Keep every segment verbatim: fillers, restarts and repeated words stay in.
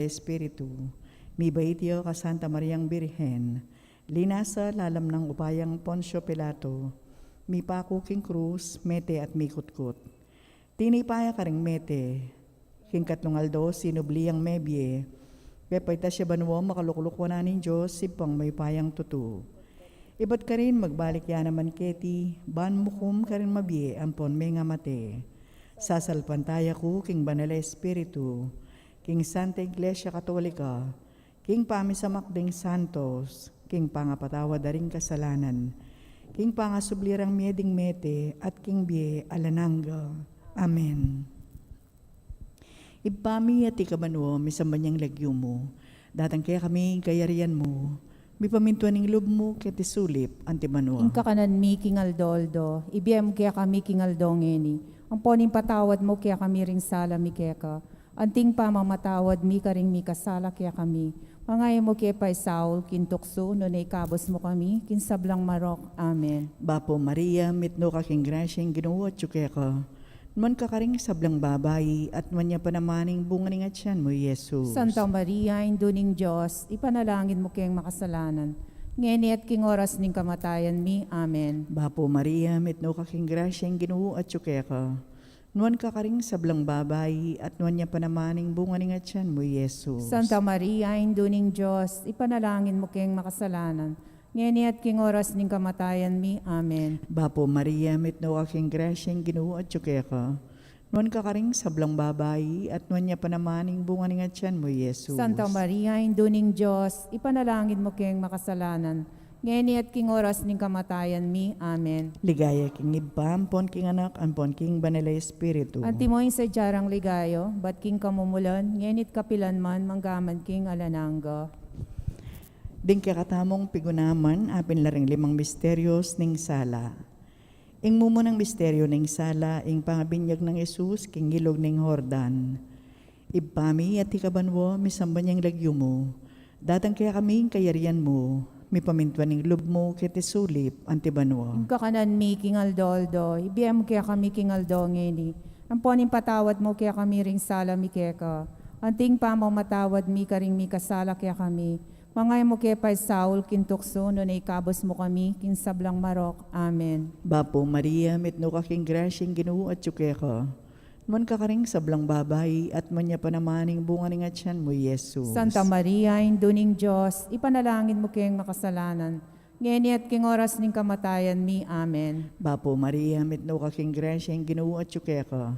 Espiritu, mibait ya ka Santa Mariang Birhen, linasa lalam nang upayang Poncio Pilato, mipaku king krus, mete at mikutkut. Tinipa ya karing mete, king katlung aldo sinubli yang mebie, pepaitas ya banua, makalukluk wanan ning Dios, Ibpang mayupayang tutu. Ibat karin magbalik ya naman keti, ban mukum karing mabie ampon mengamate. Sasalpantaya ku king Banal a Espiritu, king Santa Iglesia Katolika, king pamisamak ding santos, king pangapatawad da ring kasalanan, king pangasubli rang mie ding mete, at king bie alang angga. Amen. Ibpa mi, atiu ka banua, misamban ya ing lagyu mu. Datang kekami ing kayarian mu. Mipamintuan ing lub mu keti sulip anti banua. Ing kakanan mi king aldo-aldo, ibie mu kekami king aldo ngeni. Ampon ipatawad mu kekami ring sala mi keka, anting pamamatawad mi karing mikasala kekami. Manga e mu ke paisaul king tuksu, nune ikabus mu kami king sablang marok. Amen. Bapu Maria, mitmu ka king grasya, ing Ginu atyu keka. Nuan ka karing sablang babai, at nuan ya pa naman ing bunga ning atyan mu, i Jesus. Santa Maria, Indu ning Dios, ipanalangin mu keng makasalanan, ngeni at king oras ning kamatayan mi. Amen. Bapu Maria, mitmu ka king grasya, ing Ginu atyu keka. Nuan ka karing sablang babai, at nuan ya pa naman ing bunga ning atyan mu, i Jesus. Santa Maria, Indu ning Dios, ipanalangin mu keng makasalanan, ngeni at king oras ning kamatayan mi. Amen. Bapu Maria, mitmu ka king grasya, ing Ginu atyu keka. Nuan ka karing sablang babai, at nuan ya pa naman ing bunga ning atyan mu, i Jesus. Santa Maria, Indu ning Dios, ipanalangin mu keng makasalanan, ngeni at king oras ning kamatayan mi. Amen. Ligaya king Ibpa, ampon king Anak, ampon king Banal a Espiritu. Antimo ing sadya rang ligaya, ibat king kamumulan, ngeni at kapilan man, manggaman king alang angga. Ding kekatamung pigunaman, apin la ring limang misterios ning sala. Ing mumunang misteryo ning sala, ing pangabinyag nang Jesus king ilug ning Jordan. Ibpa mi, atyu ka banua, misamban ya ing lagyu mu. Datang kekami ing kayarian mu, mipamintuan ing lub mu keti sulip anti banua. Ing kakanan mi king aldo-aldo, ibie mu kekami king aldo ngeni. Ampon ipatawad mu kekami ring sala mi keka, anting pamamatawad mi karing mikasala kekami. Manga e mu ke paisaul king tuksu, nune ikabus mu kami king sablang marok. Amen. Bapu Maria, mitmu ka king grasya, ing Ginu atyu keka. Nuan ka karing sablang babai, at nuan ya pa naman ing bunga ning atyan mu, i Jesus. Santa Maria, Indu ning Dios, ipanalangin mu keng makasalanan, ngeni at king oras ning kamatayan mi. Amen. Bapu Maria, mitmu ka king grasya, ing Ginu atyu keka.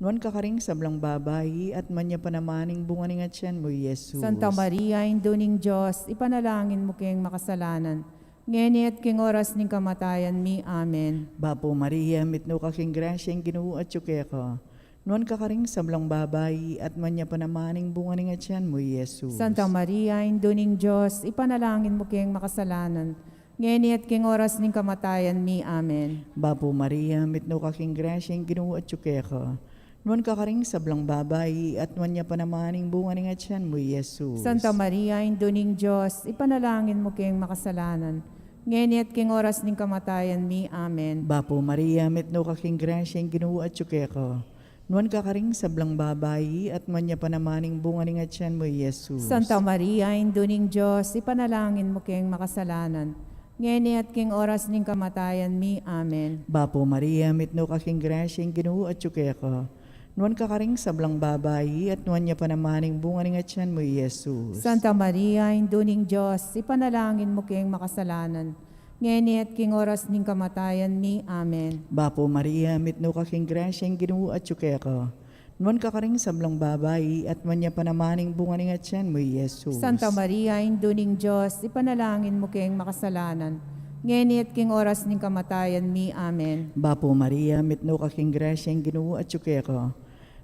Nuan ka karing sablang babai, at nuan ya pa naman ing bunga ning atyan mu, i Jesus. Santa Maria, Indu ning Dios, ipanalangin mu keng makasalanan, ngeni at king oras ning kamatayan mi. Amen. Bapu Maria, mitmu ka king grasya, ing Ginu atyu keka. Nuan ka karing sablang babai, at nuan ya pa naman ing bunga ning atyan mu, i Jesus. Santa Maria, Indu ning Dios, ipanalangin mu keng makasalanan, ngeni at king oras ning kamatayan mi. Amen. Bapu Maria, mitmu ka king grasya, ing Ginu atyu keka. Nuan ka karing sablang babai, at nuan ya pa naman ing bunga ning atyan mu, i Jesus. Santa Maria, Indu ning Dios, ipanalangin mu keng makasalanan, ngeni at king oras ning kamatayan mi. Amen. Bapu Maria, mitmu ka king grasya, ing Ginu atyu keka. Nuan ka karing sablang babai, at nuan ya pa naman ing bunga ning atyan mu, i Jesus. Santa Maria, Indu ning Dios, ipanalangin mu keng makasalanan, ngeni at king oras ning kamatayan mi. Amen. Bapu Maria, mitmu ka king grasya, ing Ginu atyu keka. Nuan ka karing sablang babai, at nuan ya pa naman ing bunga ning atyan mu, i Jesus. Santa Maria, Indu ning Dios, ipanalangin mu keng makasalanan, ngeni at king oras ning kamatayan mi. Amen. Bapu Maria, mitmu ka king grasya, ing Ginu atyu keka. Nuan ka karing sablang babai, at nuan ya pa naman ing bunga ning atyan mu, i Jesus. Santa Maria, Indu ning Dios, ipanalangin mu keng makasalanan, ngeni at king oras ning kamatayan mi. Amen. Bapu Maria, mitmu ka king grasya, ing Ginu atyu keka.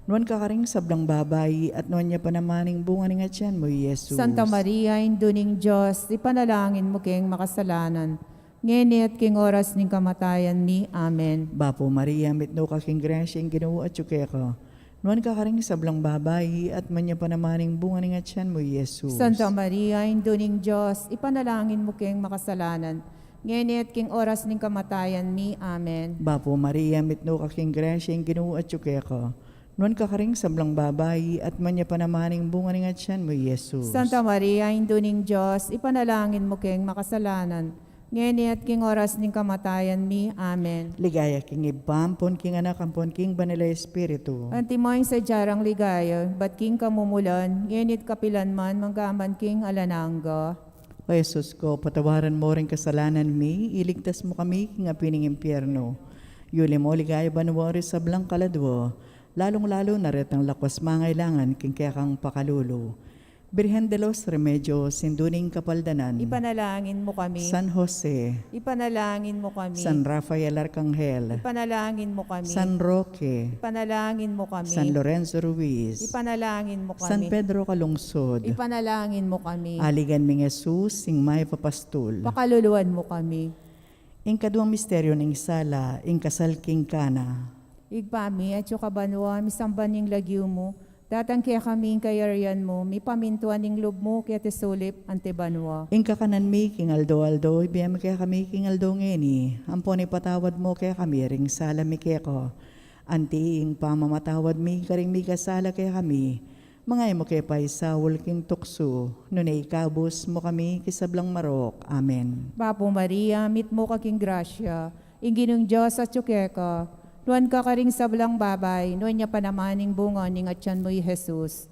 Nuan ka karing sablang babai, at nuan ya pa naman ing bunga ning atyan mu, i Jesus. Santa Maria, Indu ning Dios, ipanalangin mu keng makasalanan, ngeni at king oras ning kamatayan mi. Amen. Bapu Maria, mitmu ka king grasya, ing Ginu atyu keka. Nuan ka karing sablang babai, at nuan ya pa naman ing bunga ning atyan mu, i Jesus. Santa Maria, Indu ning Dios, ipanalangin mu keng makasalanan, ngeni at king oras ning kamatayan mi. Amen. Bapu Maria, mitmu ka king grasya, ing Ginu atyu keka. Nuan ka karing sablang babai, at nuan ya pa naman ing bunga ning atian mu, i Jesus. Santa Maria, Indu ning Dios, ipanalangin mu keng makasalanan, ngeni at king oras ning kamatayan mi. Amen. Ligaya king Ibpa, ampon king Anak, ampon king Banal a Espiritu. Antimo ing sadya rang ligaya, ibat king kamumulan, ngeni at kapilan man, manggaman king alang angga. O Jesus ko, patawaran mo ring kasalanan mi, iligtas mo kami king api ning impyerno. Yuli mo ligaya banua ring sablang kaladua, lalung-lalu na retang lakuas mangailangan king kekang pakalulu. Birhen de los Remedios, Indu ning Kapaldanan. Ipanalangin mo kami. San Jose. Ipanalangin mo kami. San Rafael Arcangel. Ipanalangin mo kami. San Roque. Ipanalangin mo kami. San Lorenzo Ruiz. Ipanalangin mo kami. San Pedro Calungsod. Ipanalangin mo kami. Aligan ming Jesus, ing mayap a pastul. Pakaluluan mo kami. Ing kaduang misteryo ning sala, ing kasal king Cana. Ibpa mi, atsu ka banua, misamban ya ing lagyu mu, datang kekami ing kayarian mu, mipamintuan ing lub mu keti sulip anti banua. Ing kakanan mi king aldo-aldo, ibie mu kekami king aldo ngeni, ampon ipatawad mu kekami ring sala mi keka, anti ing pamamatawad mi karing mikasala kekami, manga e mu ke paisaul king tuksu, nune ikabus mu kami king sablang marok. Amen. Bapu Maria, mitmu ka king grasya, ing Ginung Dios atsu keka, nuan ka karing sablang babai, nuan ya pa naman ing bunga ning atian mu, i Jesus.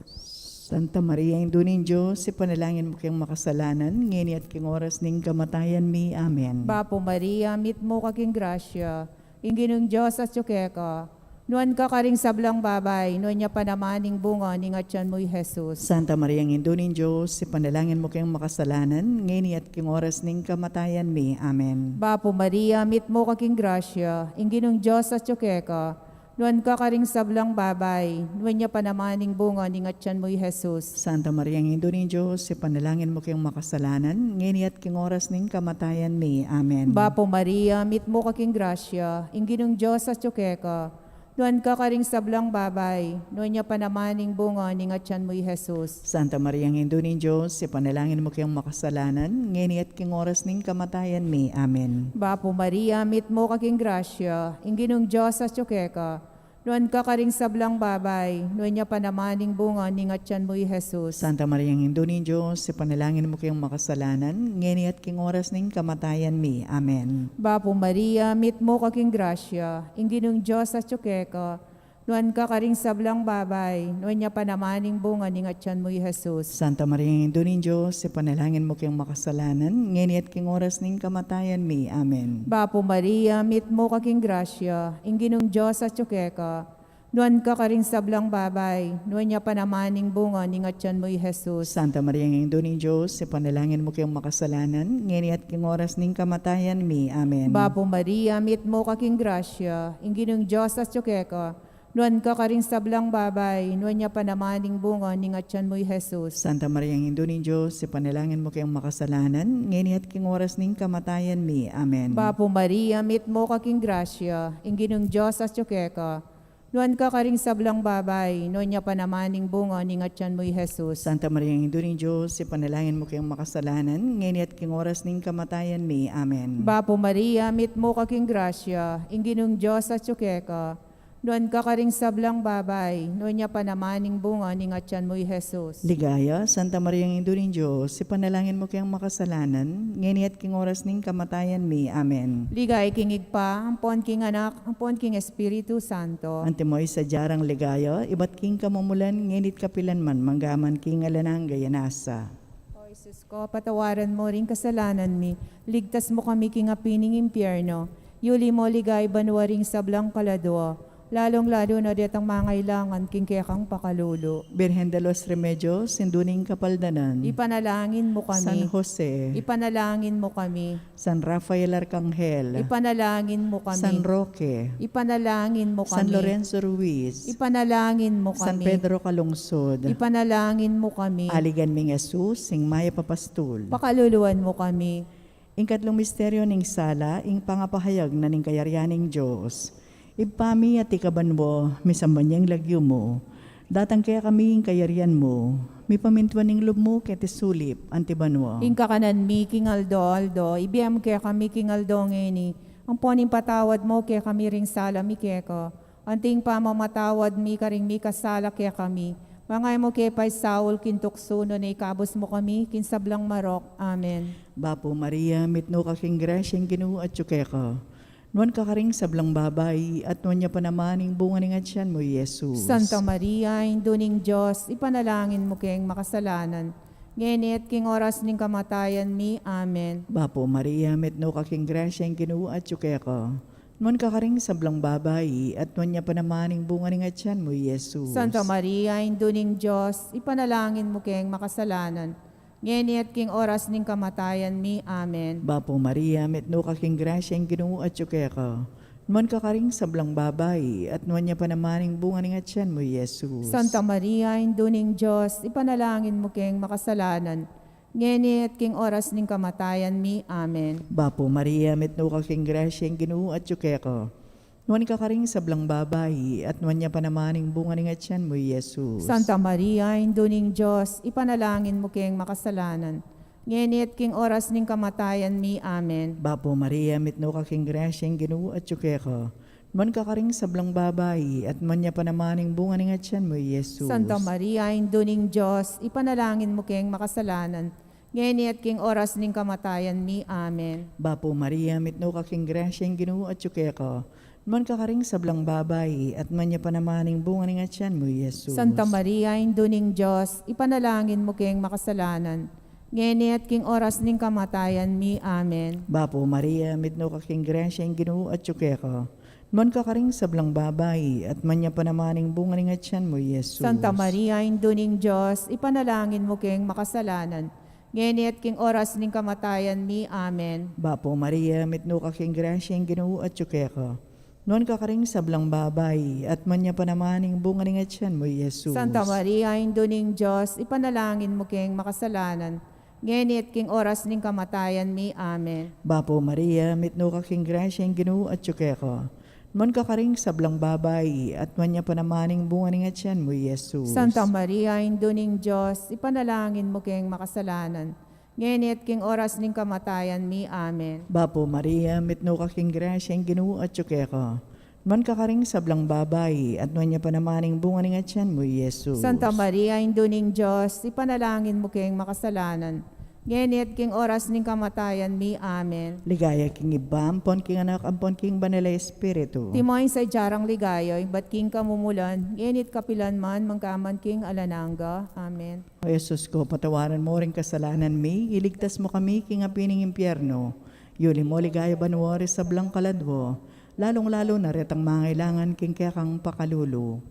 Santa Maria, Indu ning Dios, ipanalangin mu keng makasalanan, ngeni at king oras ning kamatayan mi. Amen. Bapu Maria, mitmu ka king grasya, ing Ginung Dios atsu keka, nuan ka karing sablang babai, nuan ya pa naman ing bunga ning atian mu, i Jesus. Santa Maria, Indu ning Dios, ipanalangin mu keng makasalanan, ngeni at king oras ning kamatayan mi. Amen. Bapu Maria, mitmu ka king grasya, ing Ginung Dios atsu keka, nuan ka karing sablang babai, nuan ya pa naman ing bunga ning atian mu, i Jesus. Santa Maria, Indu ning Dios, ipanalangin mu keng makasalanan, ngeni at king oras ning kamatayan mi. Amen. Bapu Maria, mitmu ka king grasya, ing Ginung Dios atsu keka, nuan ka karing sablang babai, nuan ya pa naman ing bunga ning atian mu, i Jesus. Santa Maria, Indu ning Dios, ipanalangin mu keng makasalanan, ngeni at king oras ning kamatayan mi. Amen. Bapu Maria, mitmu ka king grasya, ing Ginung Dios atsu keka, nuan ka karing sablang babai, nuan ya pa naman ing bunga ning atian mu, i Jesus. Santa Maria, Indu ning Dios, ipanalangin mu keng makasalanan, ngeni at king oras ning kamatayan mi. Amen. Bapu Maria, mitmu ka king grasya, ing Ginung Dios atsu keka, nuan ka karing sablang babai, nuan ya pa naman ing bunga ning atian mu, i Jesus. Santa Maria, Indu ning Dios, ipanalangin mu keng makasalanan, ngeni at king oras ning kamatayan mi. Amen. Bapu Maria, mitmu ka king grasya, ing Ginung Dios atsu keka, nuan ka karing sablang babai, nuan ya pa naman ing bunga ning atian mu, i Jesus. Santa Maria, Indu ning Dios, ipanalangin mu keng makasalanan, ngeni at king oras ning kamatayan mi. Amen. Bapu Maria, mitmu ka king grasya, ing Ginung Dios atsu keka, nuan ka karing sablang babai, nuan ya pa naman ing bunga ning atian mu, i Jesus. Santa Maria, Indu ning Dios, ipanalangin mu keng makasalanan, ngeni at king oras ning kamatayan mi. Amen. Bapu Maria, mitmu ka king grasya, ing Ginung Dios atsu keka, nuan ka karing sablang babai, nuan ya pa naman ing bunga ning atian mu, i Jesus. Santa Maria, Indu ning Dios, ipanalangin mu keng makasalanan, ngeni at king oras ning kamatayan mi. Amen. Bapu Maria, mitmu ka king grasya, ing Ginung Dios atsu keka, nuan ka karing sablang babai, nuan ya pa naman ing bunga ning atian mu, i Jesus. Ligaya, Santa Maria, Indu ning Dios, ipanalangin mu keng makasalanan, ngeni at king oras ning kamatayan mi. Amen. Ligaya king Ibpa, ampon king Anak, ampon king Espiritu Santo. Antimo ing sadya rang ligaya, ibat king kamumulan, ngeni at kapilan man, manggaman king alang angga. Amen. O Jesus ko, patawaran mo ring kasalanan mi, ligtas mo kami king api ning impyerno, yuli mo ligaya banua ring sablang kaladua, lalung-lalu na detang mangailangan king kekang pakalulu. Birhen de los Remedios, Indu ning Kapaldanan. Ipanalangin mo kami. San Jose. Ipanalangin mo kami. San Rafael Arcangel. Ipanalangin mo kami. San Roque. Ipanalangin mo kami. San Lorenzo Ruiz. Ipanalangin mo kami. San Pedro Calungsod. Ipanalangin mo kami. Aligan ming Jesus, ing mayap a pastul. Pakaluluan mo kami. Ing katlung misteryo ning sala, ing pangapahayag na ning kayarian ning Dios. Ibpa mi, atiu ka banua, misamban ya ing lagyu mu. Datang kekami ing kayarian mu. Mipamintuan ing lub mu keti sulip anti banua. Ing kakanan mi king aldo-aldo, ibie mu kekami king aldo ngeni. Ampon ipatawad mu kekami ring sala mi keka, Anting pamamatawad mi karing mikasala kekami. Manga e mu ke paisaul king tuksu, nune ikabus mu kami king sablang marok. Amen. Bapu Maria, mitmu ka king grasya, ing Ginu atyu keka. Nuan ka karing sablang babai, at nuan ya pa naman ing bunga ning atyan mu, Jesus. Santa Maria, Indu ning Dios, ipanalangin mu keng makasalanan, ngeni at king oras ning kamatayan mi. Amen. Bapu Maria, mitmu ka king grasya, ing Ginu atyu keka. Nuan ka karing sablang babai, at nuan ya pa naman ing bunga ning atyan mu, Jesus. Santa Maria, Indu ning Dios, ipanalangin mu keng makasalanan, ngeni at king oras ning kamatayan mi. Amen. Bapu Maria, mitmu ka king grasya, ing Ginu atyu keka. Nuan ka karing sablang babai, at nuan ya pa naman ing bunga ning atyan mu, Jesus. Santa Maria, Indu ning Dios, ipanalangin mu keng makasalanan, ngeni at king oras ning kamatayan mi. Amen. Bapu Maria, mitmu ka king grasya, ing Ginu atyu keka. Nuan ka karing sablang babai, at nuan ya pa naman ing bunga ning atyan mu, Jesus. Santa Maria, Indu ning Dios, ipanalangin mu keng makasalanan, ngeni at king oras ning kamatayan mi. Amen. Bapu Maria, mitmu ka king grasya, ing Ginu atyu keka. Nuan ka karing sablang babai, at nuan ya pa naman ing bunga ning atyan mu, Jesus. Santa Maria, Indu ning Dios, ipanalangin mu keng makasalanan, ngeni at king oras ning kamatayan mi. Amen. Bapu Maria, mitmu ka king grasya, ing Ginu atyu keka. Nuan ka karing sablang babai, at nuan ya pa naman ing bunga ning atyan mu, Jesus. Santa Maria, Indu ning Dios, ipanalangin mu keng makasalanan, ngeni at king oras ning kamatayan mi. Amen. Bapu Maria, mitmu ka king grasya, ing Ginu atyu keka. Nuan ka karing sablang babai, at nuan ya pa naman ing bunga ning atyan mu, Jesus. Santa Maria, Indu ning Dios, ipanalangin mu keng makasalanan, ngeni at king oras ning kamatayan mi. Amen. Bapu Maria, mitmu ka king grasya, ing Ginu atyu keka. Nuan ka karing sablang babai, at nuan ya pa naman ing bunga ning atyan mu, Jesus. Santa Maria, Indu ning Dios, ipanalangin mu keng makasalanan, ngeni at king oras ning kamatayan mi. Amen. Bapu Maria, mitmu ka king grasya, ing Ginu atyu keka. Nuan ka karing sablang babai, at nuan ya pa naman ing bunga ning atyan mu, Jesus. Santa Maria, Indu ning Dios, ipanalangin mu keng makasalanan, ngeni at king oras ning kamatayan mi. Amen. Bapu Maria, mitmu ka king grasya, ing Ginu atyu keka. Nuan ka karing sablang babai, at nuan ya pa naman ing bunga ning atyan mu, Jesus. Santa Maria, Indu ning Dios, ipanalangin mu keng makasalanan, ngeni at king oras ning kamatayan mi. Amen. Ligaya king Ibpa, ampon king Anak, ampon king Banal a Espiritu. Antimo ing sadya rang ligaya, ibat king kamumulan, ngeni at kapilan man, mangga man king alang angga. Amen. O Jesus ko, patawaran mo ring kasalanan mi, iligtas mo kami king api ning impyerno, yuli mo king ligaya banua ring sablang kaladwa, lalung-lalu na retang mangailangan king kekang pakalulu.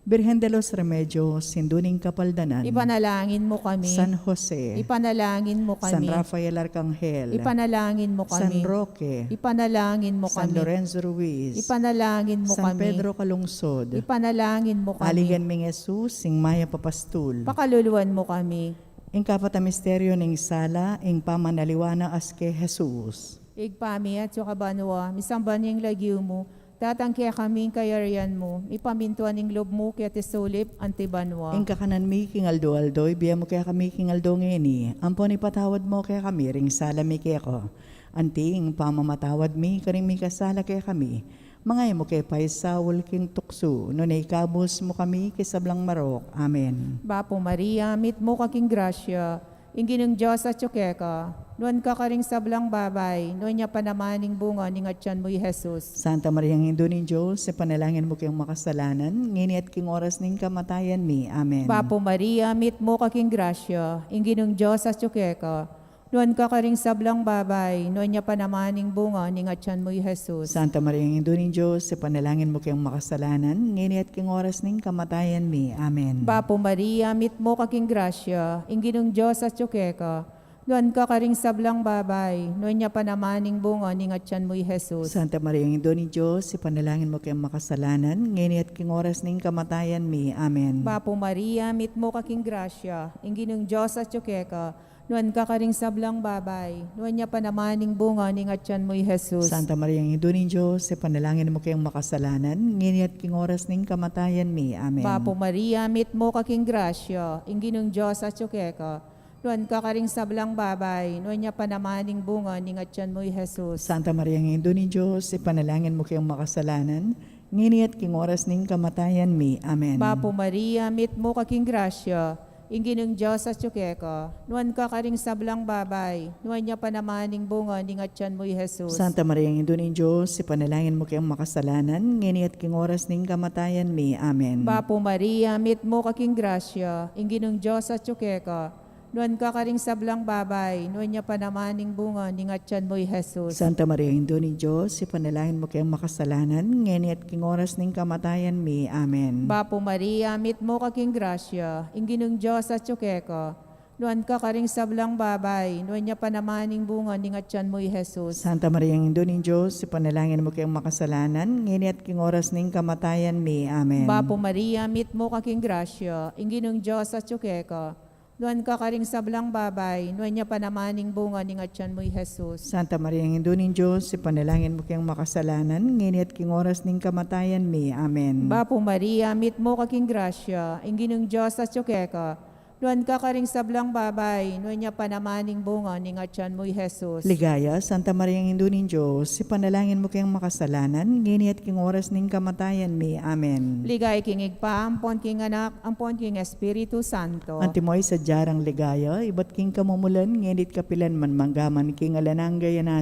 Birhen de los Remedios, Indu ning Kapaldanan. Ipanalangin mo kami. San Jose. Ipanalangin mo kami. San Rafael Arcangel. Ipanalangin mo kami. San Roque. Ipanalangin mo kami. San Lorenzo Ruiz. Ipanalangin mo kami. San Pedro Calungsod. Ipanalangin mo kami. Aligan ming Jesus, ing mayap a pastul. Pakaluluan mo kami. Ing kapat a misteryo ning sala, ing pamanaliwa na aske Jesus. Ibpa mi, atsu ka banua, misamban ya ing lagyu mu, datang kekami ing kayarian mu, mipamintuan ing lub mu keti sulip anti banua. Ing kakanan mi king aldo-aldo ibie mu kekami king aldo ngeni, ampon ipatawad mu kekami ring sala mi keka, anti ing pamamatawad mi karing mikasala kekami. Manga e mu ke paisaul king tuksu, nune ikabus mu kami king sablang marok. Amen. Bapu Maria, mitmu ka king grasya, ing Ginung Dios atsu keka. Nuan ka karing sablang babai, nuan ya pa naman ing bunga ning atyan mu, i Jesus. Santa Maria, Indu ning Dios, ipanalangin mu keng makasalanan, ngeni at king oras ning kamatayan mi. Amen. Bapu Maria, mitmu ka king grasya, ing Ginung Dios atsu keka. Nuan ka karing sablang babai, nuan ya pa naman ing bunga ning atyan mu, i Jesus. Santa Maria, Indu ning Dios, ipanalangin mu keng makasalanan, ngeni at king oras ning kamatayan mi. Amen. Bapu Maria, mitmu ka king grasya, ing Ginung Dios atsu keka. Nuan ka karing sablang babai, nuan ya pa naman ing bunga ning atyan mu, i Jesus. Santa Maria, Indu ning Dios, ipanalangin mu keng makasalanan, ngeni at king oras ning kamatayan mi. Amen. Bapu Maria, mitmu ka king grasya, ing Ginung Dios atsu keka. Nuan ka karing sablang babai, nuan ya pa naman ing bunga ning atyan mu, i Jesus. Santa Maria, Indu ning Dios, ipanalangin mu keng makasalanan, ngeni at king oras ning kamatayan mi. Amen. Bapu Maria, mitmu ka king grasya, ing Ginung Dios atsu keka. Nuan ka karing sablang babai, nuan ya pa naman ing bunga ning atyan mu, i Jesus. Santa Maria, Indu ning Dios, ipanalangin mu keng makasalanan, Ngeni at king oras ning kamatayan mi. Amen. Bapu Maria, mitmu ka king grasya, ing Ginung Dios atyu keka, nuan ka karing sablang babai, nuan ya pa naman ing bunga ning atyan mu, i Jesus. Santa Maria, Indu ning Dios, ipanalangin mu keng makasalanan, ngeni at king oras ning kamatayan mi. Amen. Bapu Maria, mitmu ka king grasya, ing Ginung Dios atyu keka, nuan ka karing sablang babai, nuan ya pa naman ing bunga ning atyan mu, i Jesus. Santa Maria, Indu ning Dios, ipanalangin mu keng makasalanan, ngeni at king oras ning kamatayan mi. Amen. Bapu Maria, mitmu ka king grasya, ing Ginung Dios atyu keka, nuan ka karing sablang babai, nuan ya pa naman ing bunga ning atyan mu, i Jesus. Santa Maria, Indu ning Dios, ipanalangin mu keng makasalanan, ngeni at king oras ning kamatayan mi. Amen. Bapu Maria, mitmu ka king grasya, ing Ginung Dios atyu keka, nuan ka karing sablang babai, nuan ya pa naman ing bunga ning atyan mu, i Jesus. Santa Maria, Indu ning Dios, ipanalangin mu keng makasalanan, ngeni at king oras ning kamatayan mi. Amen. Bapu Maria, mitmu ka king grasya, ing Ginung Dios atyu keka, nuan ka karing sablang babai, nuan ya pa naman ing bunga ning atyan mu, i Jesus. Ligaya, Santa Maria, Indu ning Dios, ipanalangin mu keng makasalanan, ngeni at king oras ning kamatayan mi. Amen. Ligaya king Ibpa, ampon king Anak, ampon king Espiritu Santo. Antimo ing sadya rang ligaya, ibat king kamumulan, ngeni at kapilan man, mangga man king alang angga. Amen.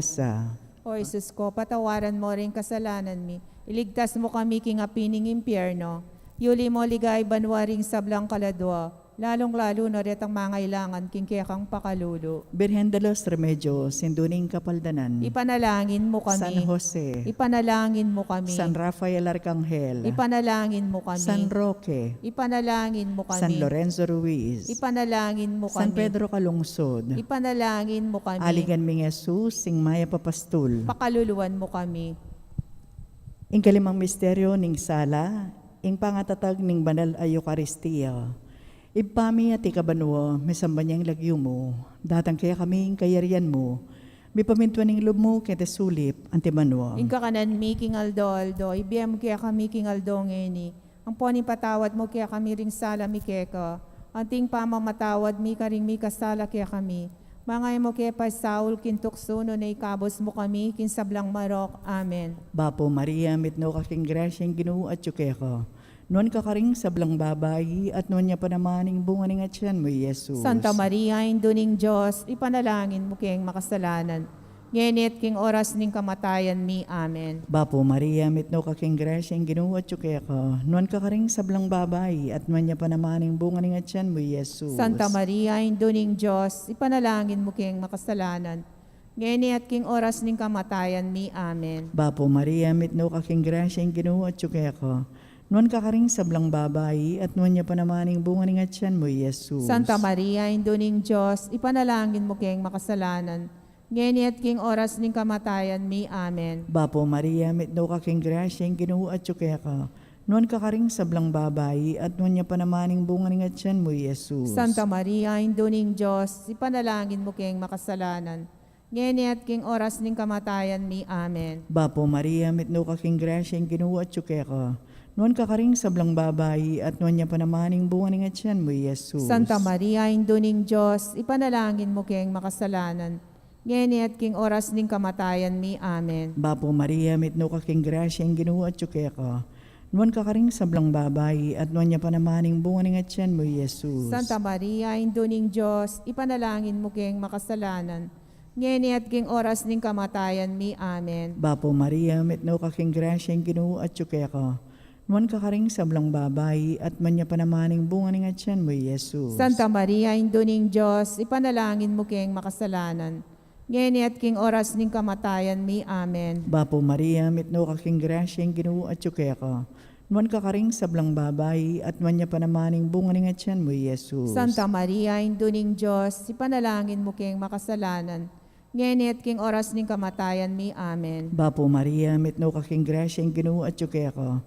O Jesus ko, patawaran mu ring kasalanan mi, iligtas mu kami king api ning impyerno, yuli mu ligaya banua ring sablang kaladua, lalung-lalu na retang mangailangan king kekang pakalulu. Birhen de los Remedios, Indu ning Kapaldanan. Ipanalangin mu kami. San Jose. Ipanalangin mu kami. San Rafael Arcangel. Ipanalangin mu kami. San Roque. Ipanalangin mu kami. San Lorenzo Ruiz. Ipanalangin mu kami. San Pedro Calungsod. Ipanalangin mu kami. Aligan ming Jesus, ing mayap a pastul. Pakaluluan mu kami. Ing kalimang misteryo ning sala, ing pangatatag ning banal a Eukaristia. Ibpa mi, atiu ka banua, misamban ya ing lagyu mu, datang kekami ing kayarian mu, mipamintuan ing lub mu keti sulip anti banua. Ing kakanan mi king aldo-aldo, ibie mu kekami king aldo ngeni, ampon ipatawad mu kekami ring sala mi keka, anti ing pamamatawad mi karing mikasala kekami. Manga e mu ke paisaul king tuksu, nune ikabus mu kami king sablang marok. Amen. Bapu Maria, mitmu ka king grasya, ing Ginu atyu keka. Nuan ka karing sablang babai, at nuan ya pa naman ing bunga ning atyan mu, i Jesus. Santa Maria, Indu ning Dios, ipanalangin mu keng makasalanan, ngeni at king oras ning kamatayan mi. Amen. Bapu Maria, mitmu ka king grasya, ing Ginu atyu keka. Nuan ka karing sablang babai, at nuan ya pa naman ing bunga ning atyan mu, i Jesus. Santa Maria, Indu ning Dios, ipanalangin mu keng makasalanan, ngeni at king oras ning kamatayan mi. Amen. Bapu Maria, mitmu ka king grasya, ing Ginu atyu keka. Nuan ka karing sablang babai, at nuan ya pa naman ing bunga ning atyan mu, i Jesus. Santa Maria, Indu ning Dios, ipanalangin mu keng makasalanan, ngeni at king oras ning kamatayan mi. Amen. Bapu Maria, mitmu ka king grasya, ing Ginu atyu keka. Nuan ka karing sablang babai, at nuan ya pa naman ing bunga ning atyan mu, i Jesus. Santa Maria, Indu ning Dios, ipanalangin mu keng makasalanan, ngeni at king oras ning kamatayan mi. Amen. Bapu Maria, mitmu ka king grasya, ing Ginu atyu keka. Nuan ka karing sablang babai, at nuan ya pa naman ing bunga ning atyan mu, i Jesus. Santa Maria, Indu ning Dios, ipanalangin mu keng makasalanan, ngeni at king oras ning kamatayan mi. Amen. Bapu Maria, mitmu ka king grasya, ing Ginu atyu keka. Nuan ka karing sablang babai, at nuan ya pa naman ing bunga ning atyan mu, i Jesus. Santa Maria, Indu ning Dios, ipanalangin mu keng makasalanan, ngeni at king oras ning kamatayan mi. Amen. Bapu Maria, mitmu ka king grasya, ing Ginu atyu keka. Nuan ka karing sablang babai, at nuan ya pa naman ing bunga ning atyan mu, i Jesus. Santa Maria, Indu ning Dios, ipanalangin mu keng makasalanan, ngeni at king oras ning kamatayan mi. Amen. Bapu Maria, mitmu ka king grasya, ing Ginu atyu keka. Nuan ka karing sablang babai, at nuan ya pa naman ing bunga ning atyan mu, i Jesus. Santa Maria, Indu ning Dios, ipanalangin mu keng makasalanan, ngeni at king oras ning kamatayan mi. Amen. Bapu Maria, mitmu ka king grasya, ing Ginu atyu keka.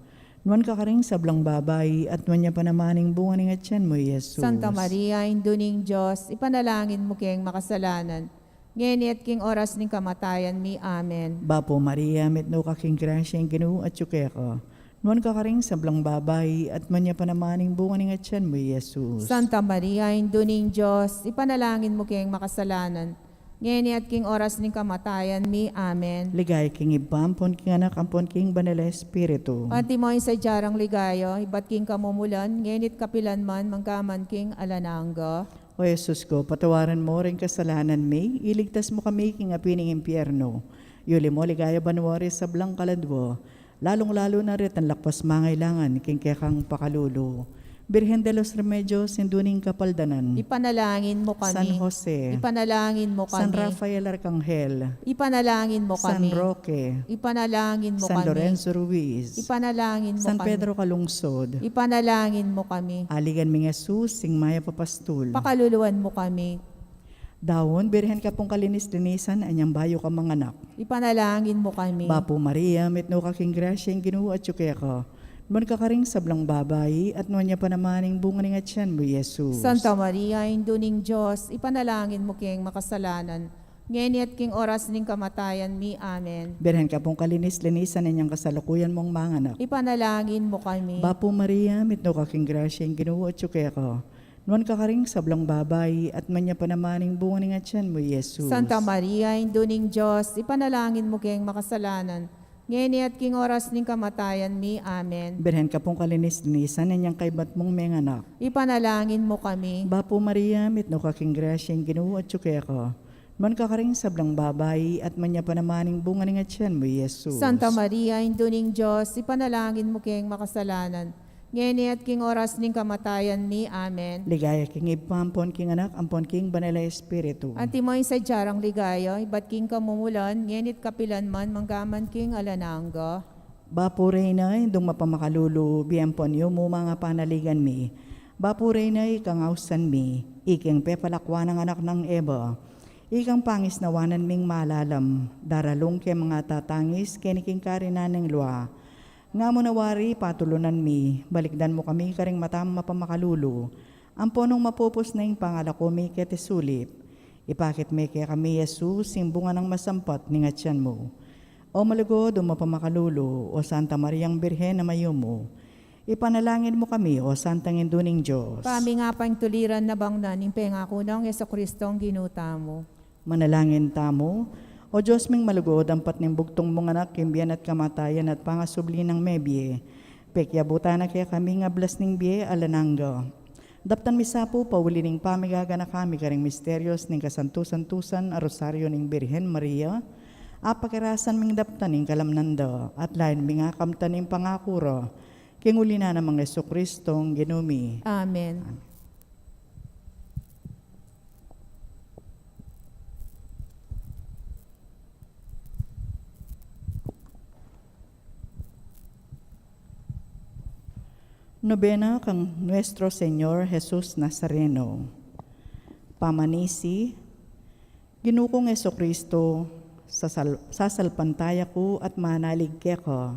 Nuan ka karing sablang babai, at nuan ya pa naman ing bunga ning atyan mu, i Jesus. Santa Maria, Indu ning Dios, ipanalangin mu keng makasalanan, ngeni at king oras ning kamatayan mi. Amen. Bapu Maria, mitmu ka king grasya, ing Ginu atyu keka. Nuan ka karing sablang babai, at nuan ya pa naman ing bunga ning atyan mu, i Jesus. Santa Maria, Indu ning Dios, ipanalangin mu keng makasalanan, Ngeni at king oras ning kamatayan mi. Amen. Ligaya king Ibpa, ampon king Anak, ampon king Banal a Espiritu. Antimo ing sadya rang ligaya, ibat king kamumulan, ngeni't kapilan man, manggaman king alang angga. O Jesus ko, patawaran mo ring kasalanan mi, iligtas mo kami king api ning impyerno. Yuli mo king ligaya banua ring sablang kaladua, lalung-lalu na retang lakwas mangailangan king kekang pakalulu. Birhen de los Remedios, Indu ning Kapaldanan. Ipanalangin mo kami. San Jose. Ipanalangin mo kami. San Rafael Arcangel. Ipanalangin mo kami. San Roque. Ipanalangin mo kami. San Lorenzo Ruiz. Ipanalangin mo kami. San Pedro Calungsod. Ipanalangin mo kami. Aligan ming Jesus, ing mayap a pastul. Pakaluluan mo kami. Daun, Birhen ka pung kalinis-linisan, anyang bayu ka manganak. Ipanalangin mo kami. Bapu Maria, mitmu ka king grasya, ing Ginu atyu keka. Nuan ka karing sablang babai, at nuan ya pa naman ing bunga ning atyan mu, Jesus. Santa Maria, Indu ning Dios, ipanalangin mo keng makasalanan, ngeni at king oras ning kamatayan mi. Amen. Birhen ka pung kalinis-linisan, anyang kasalukuyan mung manganak. Ipanalangin mo kami. Bapu Maria, mitmu ka king grasya, ing Ginu atyu keka. Nuan ka karing sablang babai, at nuan ya pa naman ing bunga ning atyan mu, Jesus. Santa Maria, Indu ning Dios, ipanalangin mo keng makasalanan, ngeni at king oras ning kamatayan mi. Amen. Birhen ka pung kalinis-linisan, anyang kaybat mung menganak. Ipanalangin mo kami. Bapu Maria, mitmu ka king grasya, ing Ginu atyu keka. Nuan ka karing sablang babai, at nuan ya pa naman ing bunga ning atyan mu, Jesus. Santa Maria, Indu ning Dios, ipanalangin mo keng makasalanan, ngeni at king oras ning kamatayan mi. Amen. Ligaya king Ibpa, ampon king Anak, ampon king Banal a Espiritu. Antimo ing sadya rang ligaya, ibat king kamumulan, ngeni't kapilan man, manggaman king alang angga. Bapu Reyna, Indung mapamakalulu, bie ampon yumu, manga panaligan mi. Bapu Reyna, ikang ausan mi, ikeng pepalakwan nang anak nang Eva. Ikang pangisnawanan ming malalam, daralung keng manga tatangis, keni king karinan ning lua. Nga mu na wari patulunan mi, balikdan mu kami karing matam mapamakalulu. Ampon nung mapupus na ing pangalako mi keti sulip, ipakit me kekami i Jesus, ing bunga nang masampat ning atyan mu. O malugud, o mapamakalulu, o Santa Mariang Birhen a mayumu, ipanalangin mu kami, o Santang Indu ning Dios. Pamingapang tuliran na bang na ning pengaku nang Jesucristong Ginu tamu. Manalangin tamu. O Dios ming malugud, ampat ning bugtung mung Anak, king bie na at kamatayan at pangasubli nang mebie, pekiabutan na kekami ing ablas ning bie alang angga. Daptan mi sa pu, pauli ning pamigaganaka mi karing misterios ning kasantu-santusan a Rosario ning Birhen Maria, apakirasan ming daptan ing kalamnan da, at lain ming akamtan ing pangaku ra, king uli na nang Jesucristong Ginu mi. Amen. Nobena kang Nuestro Señor Jesus Nazareno. Pamanisi. Ginu kung Jesucristo, sasal-, sasalpantaya ku at manalig keka.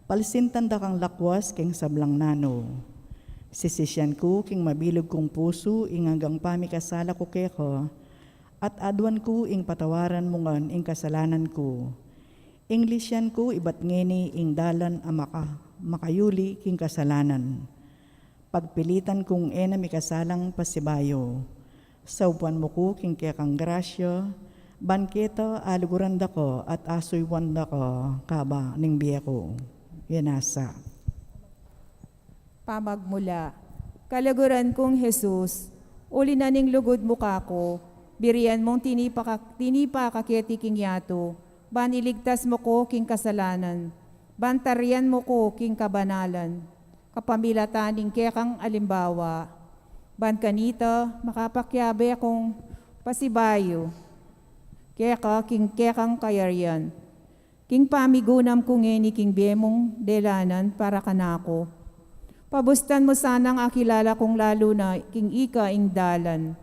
Palsintan da kang lakwas king sablang nanu. Sisisian ku king mabilug kung pusu ing anggang pamikasala ku keka, at aduan ku ing patawaran mu ngan ing kasalanan ku. Ing lisian ku ibat ngeni ing dalan a maka-, makayuli king kasalanan. Pagpilitan kung e na mikasalang pasibayu. Saupan mu ku king kekang grasya, ban keta aluguran da ka at asuyuan da ka kaba ning bie ku. Yan nasa. Pamagmula. Kaluguran kung Jesus, uli na ning lugud mu kaku, birian mung tinipa ka, tinipa ka keti king yatu, ban iligtas mu ku king kasalanan, ban tarian mu ku king kabanalan, kapamilatan ning kekang alimbawa, ban kanita makapakiabe kung pasibayu keka king kekang kayarian. King pamigunam ku ngeni king bie mung delanan para kanaku, pabustan mu sanang akilala kung lalu na king ika ing dalan,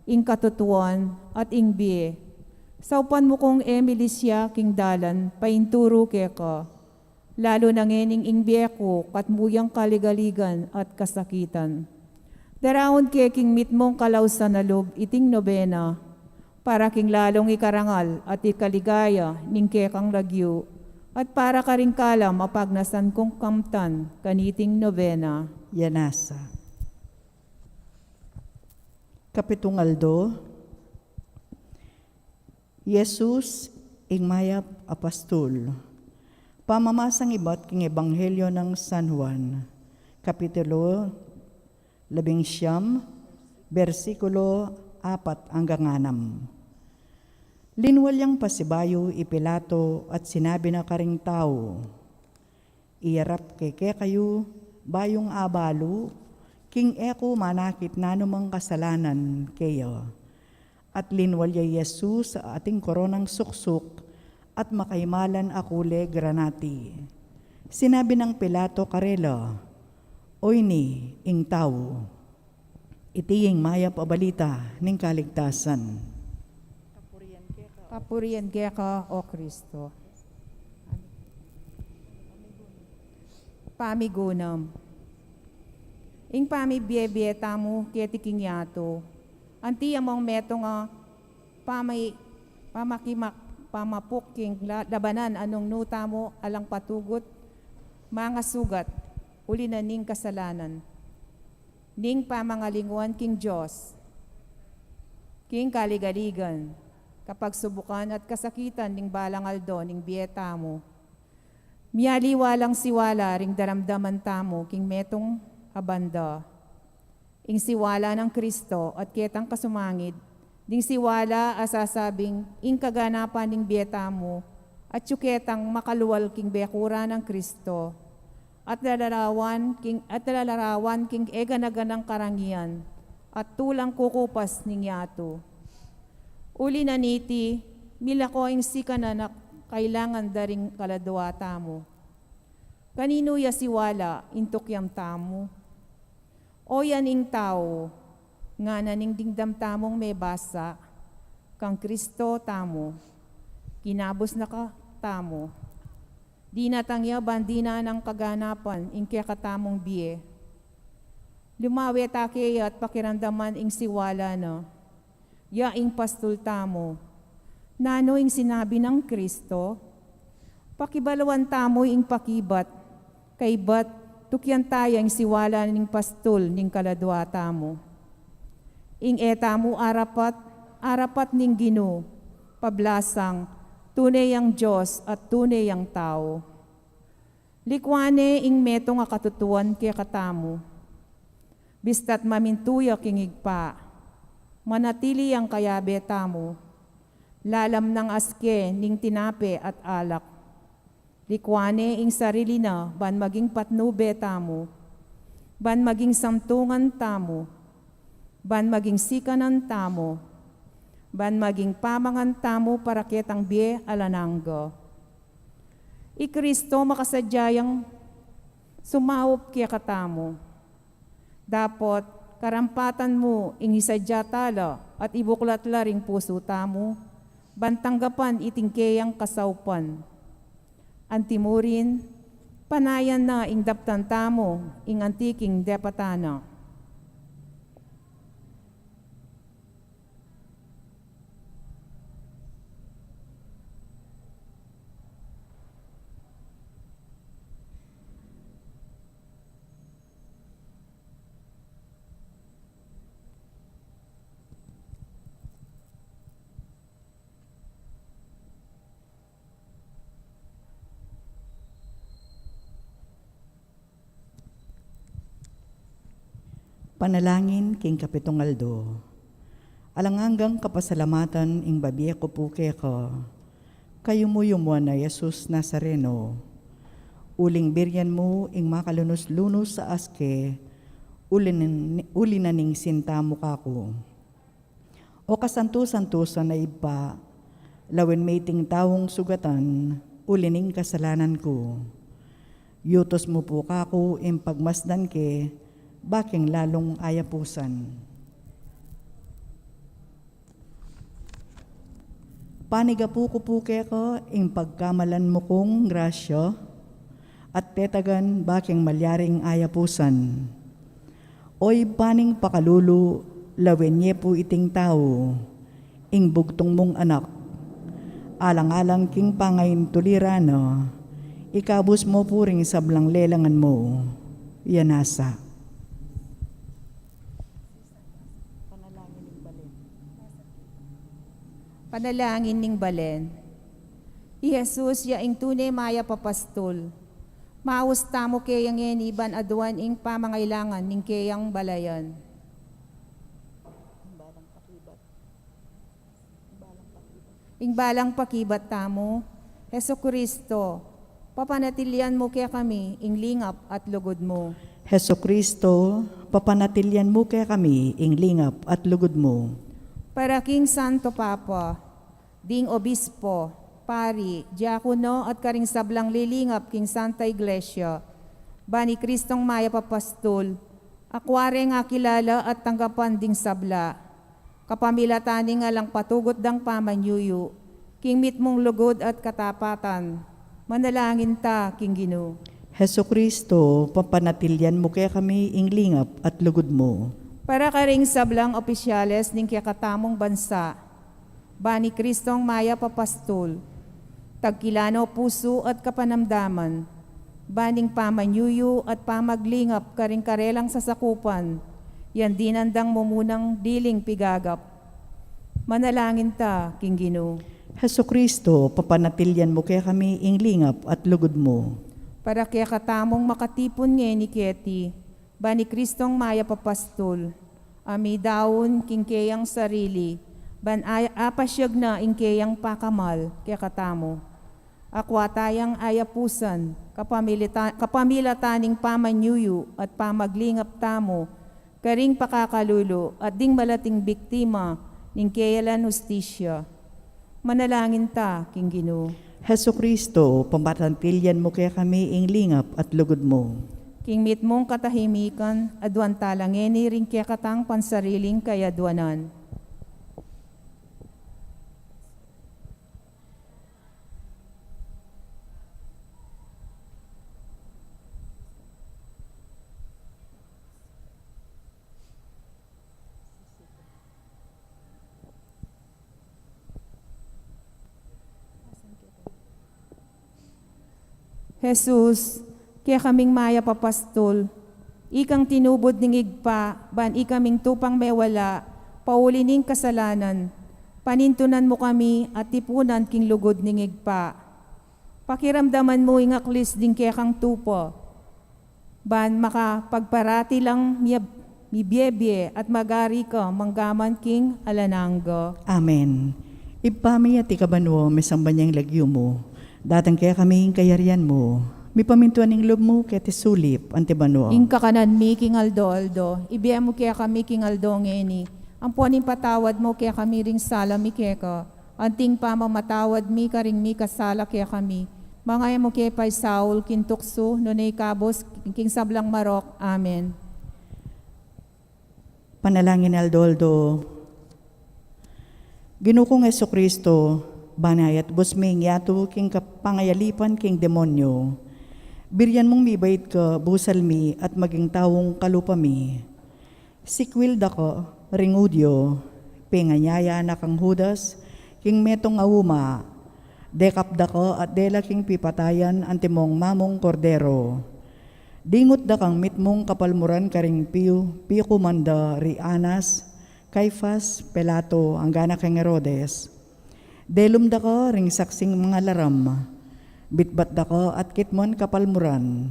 ing katutuan, at ing bie. Saupan mu kung e milisia king dalan painturu keka, lalu na ngening ing bie ku katmu yang kaligaligan at kasakitan. Daraun ke king mitmung kalausan a lub iting nobena, para king lalung ikarangal at ikaligaya ning kekang lagyu, at para karing kalam a pagnasan kung kamtan kaniting nobena. Yan nasa. Kapitung aldo. Jesus, ing mayap a pastul. Pamamasang ibat king Ebanghelyo nang San Juan, Kapitulo labing siyam, bersikulo apat anggang anam. Linwal yang pasibayu i Pilato at sinabi na karing tau, "Iyarap ke kekayu, ba yung abalu, king e ku manakit nanumang kasalanan keya." At linwal ya i Jesus ating koronang suksuk at makaimalan a kule granati. Sinabi nang Pilato karela, "Oyni ing tau." Iti ing mayap a balita ning kaligtasan. Kapurian keka, O Kristo. Pamigunam. Ing pamibie-bie tamu keti king yatu, anti ya mung metung a pami-, pamakimak-, pamapuk king la-, labanan a nung nu tamu alang patugut, mangasugat, uli na ning kasalanan, ning pamangalinguan king Dios, king kaligaligan, kapagsubukan at kasakitan ning balang aldo ning bie tamu. Mialiwa lang siwala ring daramdaman tamu king metung a banda. Ing siwala nang Kristo at ketang kasumangid, ding siwala a sasabing ing kaganapan ning bie tamu, at yu ketang makalual king bekuran nang Kristo, at lalarawan king, at lalarawan king e gana-ganang karangian, at tulang kukupas ning yatu. Uli na niti, milako ing sikanan a kailangan da ring kaladua tamu. Kaninu ya siwala ing tukyam tamu? O yan ing tau, ngana ning dimdam tamung mebasa, kang Kristo tamu, kinabus na ka tamu. Dinatang ya ban dinan nang kaganapan ing kekatamung bie. Lumawe ta keya at pakiramdaman ing siwala na. Ya ing pastul tamu. Nanu ing sinabi nang Kristo? Pakibaluan tamu ing pakibat, kaybat tukyan taya ing siwala ning pastul ning kaladua tamu. Ing e tamu arapat, arapat ning Ginu, pablasang tune yang Dios at tune yang tau. Likuan ne ing metung a katutuan kekatamu. Bista't mamintu ya king Ibpa, manatili yang kayabe tamu, lalam nang aske ning tinape at alak. Likuan ne ing sarili na ban maging patnube tamu, ban maging santungan tamu, ban maging sikanan tamu, ban maging pamangan tamu para ketang bie alang angga. I Kristo makasadya yang sumaup kekatamu. Dapot, karampatan mu ing isadya ta la at ibuklat la ring pusu tamu, ban tanggapan iting keyang kasaupan. Antimurin, panayan na ing daptan tamu ing antiking depatan na. Panalangin king kapitung aldo. Alang anggang kapasalamatan ing babie ku pu keka, kayumu-yumuan a Jesus Nazareno. Uling birian mu ing makalunus-lunus a aske, uli na, uli na ning sinta mu kaku. O kasantu-santusan a Ibpa, lawen me iting taung sugatan, uli ning kasalanan ku. Yutus mu pu kaku ing pagmasdan ke, ba keng lalung ayapusan. Panigapu ku pu keka ing pagkamalan mu kung grasya, at tetagan ba keng malyaring ayapusan. O Ibpa ning pakalulu, lawen ye pu iting tau, ing bugtung mung anak. Alang-alang king pangaintulira na, ikabus mu pu ring sablang lelangan mu. Yan nasa. Panalangin ning Balen. I Jesus ya ing tune mayap a pastul. Maus tamu keya ngeni ban aduan ing pamangailangan ning keyang balayan. Ing balang pakibat tamu. Jesucristo, papanatilian mu kekami ing lingap at lugud mu. Jesucristo, papanatilian mu kekami ing lingap at lugud mu. Para king Santo Papa, ding obispo, pari, diakono, at karing sablang lilingap king Santa Iglesia, ban i Kristong mayap a pastul, akua reng akilala at tanggapan ding sabla, kapamilatan ning alang patugut dang pamanyuyu, king mitmung lugud at katapatan, manalangin ta king Ginu. Jesucristo, papanatilian mu kekami ing lingap at lugud mu. Para karing sablang opisyales ning kekatamung bansa, ban i Kristong mayap a pastul, tagkilano pusu at kapanamdaman, ban ing pamanyuyu at pamaglingap karing karelang sasakupan, yan dinan dang mumunang diling pigagap. Manalangin ta king Ginu. Jesucristo, papanatilian mu kekami ing lingap at lugud mu. Para kekatamung makatipun ngeni keti, ban i Kristong mayap a pastul, a midaun king keyang sarili, ban ay-, apasyag na ing keyang pakamal kekatamu. Akua tayang ayapusan, kapamilita-, kapamilatan ning pamanyuyu at pamaglingap tamu, karing pakakalulu at ding malating biktima ning keyalan hustisya. Manalangin ta king Ginu. Jesucristo, papanatilian mu kekami ing lingap at lugud mu. King mitmung katahimikan, aduan tala ngeni ring kekatang pansariling kayadwanan. Jesus, kekaming mayap a pastul, ikang tinubud ning Ibpa, ban ikaming tupang mewala, pauli ning kasalanan, panintunan mu kami at tipunan king lugud ning Ibpa. Pakiramdaman mu ing aklis ding kekang tupa, ban makapagparati lang miyab-, mibiebie at magari ka manggaman king alang angga. Amen. Ibpa mi atiu ka banua, misamban ya ing lagyu mu. Datang kekami ing kayarian mu. Mipamintuan ing lub mu keti sulip anti banua. Ing kakanan mi king aldo-aldo, ibie mu kekami king aldo ngeni. Ampon ipatawad mu kekami ring sala mi keka, anti ing pamamatawad mi karing mikasala kekami. Manga e mu ke paisaul king tuksu, nune ikabus king sablang marok. Amen. Panalangin aldo-aldo. Ginu kung Jesucristo, ban ayatbus me ing yatu king kap-, pangayalipan king demonyo. Birian mung mibait kabusal mi at maging taung kalupa mi. Sikwil da ka ring Judio, penganyaya na kang Judas, king metung a uma, dekap da ka at dela king pipatayan antimong mamung kordero. Dingut da kang mitmung kapalmuran karing piu, piku man da ri Anas, Caifas, Pilato, anggana kang Herodes. Delum da ka ring saksing mangalaram. Bitbat da ka at kitmon kapalmuran.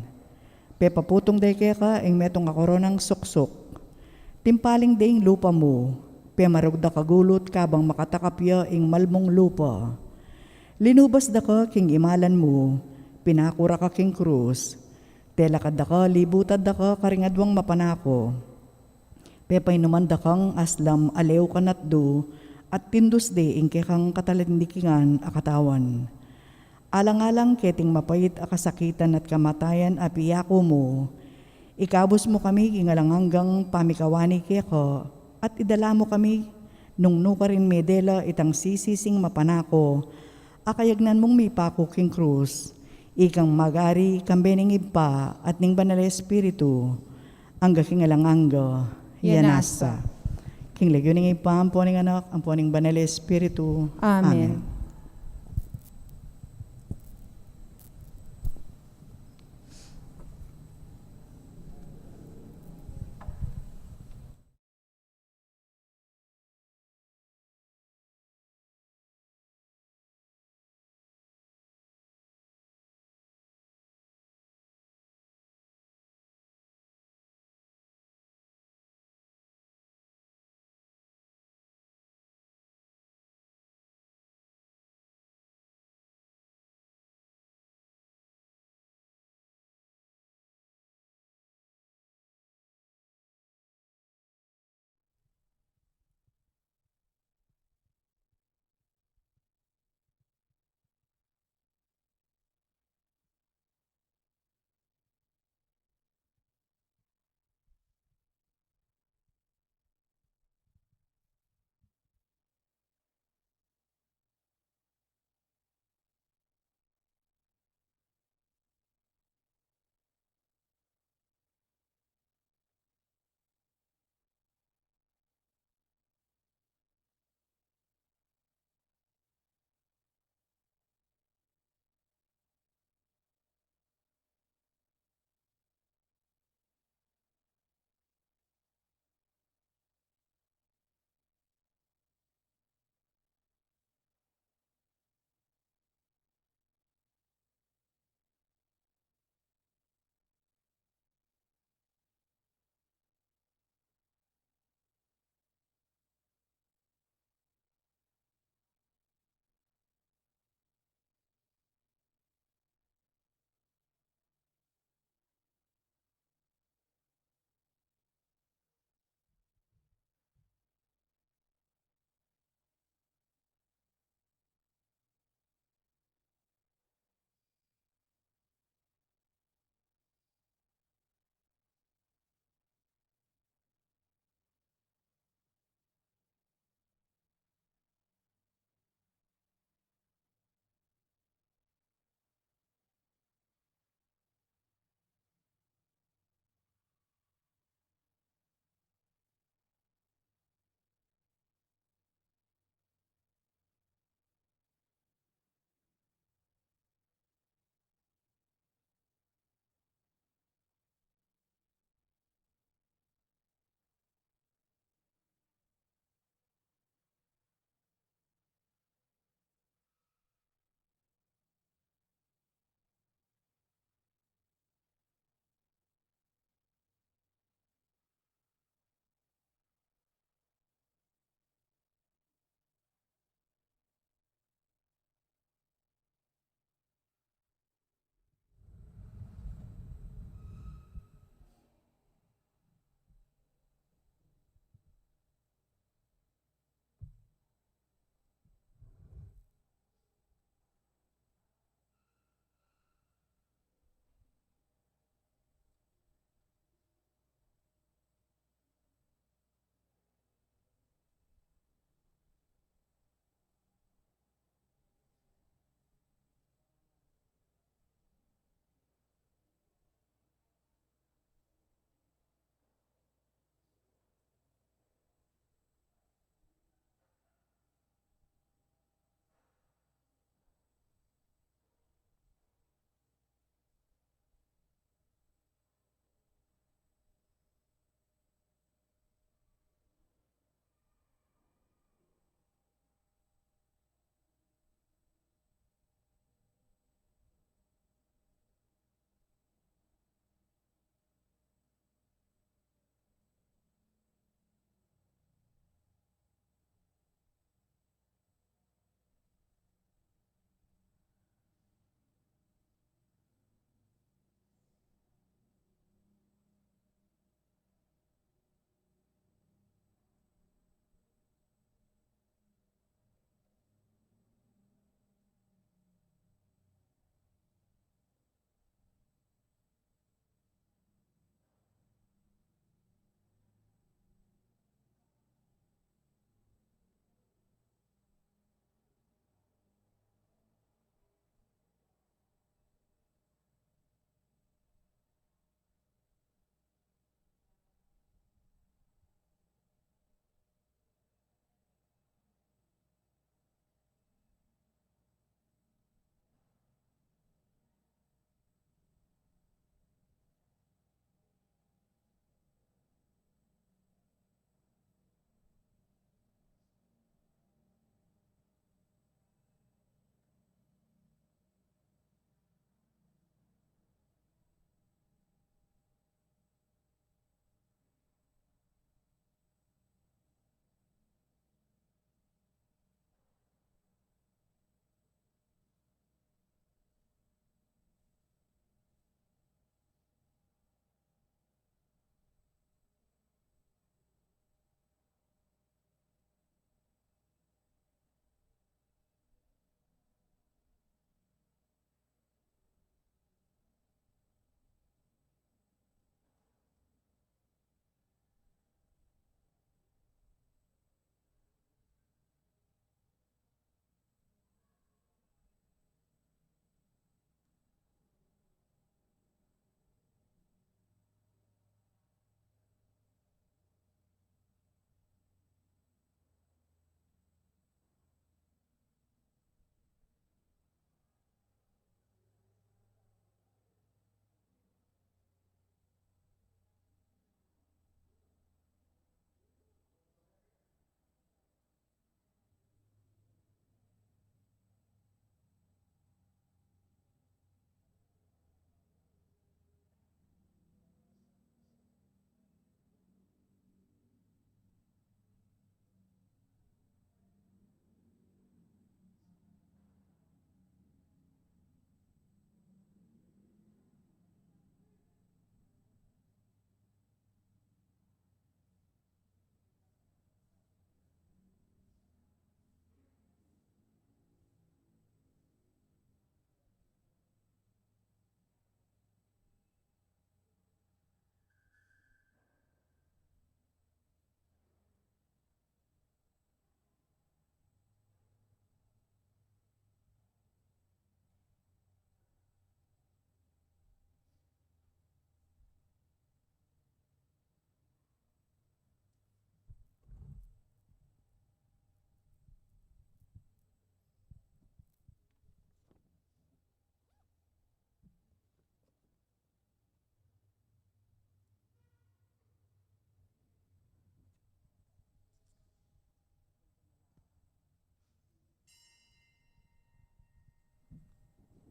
Pepaputung de keka ing metung a koronang suksuk. Timpaling de ing lupa mu, pemarug da ka gulut kabang makatakap ya ing malmung lupa. Linubas da ka king imalan mu, pinaku ra ka king krus. Telakad da ka, libutad da ka karing aduang mapanako. Pepainuman da kang aslam a leu kanatdu, at tindus de ing kekang katalindikingan a katawan. Alang-alang keting mapait a kasakitan at kamatayan a piyaku mu, ikabus mu kami king alang anggang pamikawani keka, at idala mu kami nung nukarin me dela itang sisising mapanako, a kayagnan mung mipaku king krus, ikang magari kambe ning Ibpa at ning Banal a Espiritu, angga king alang angga. Yanasa. King lagyu ning Ibpa, ampo ning Anak, ampo ning Banal a Espiritu. Amen. Amen.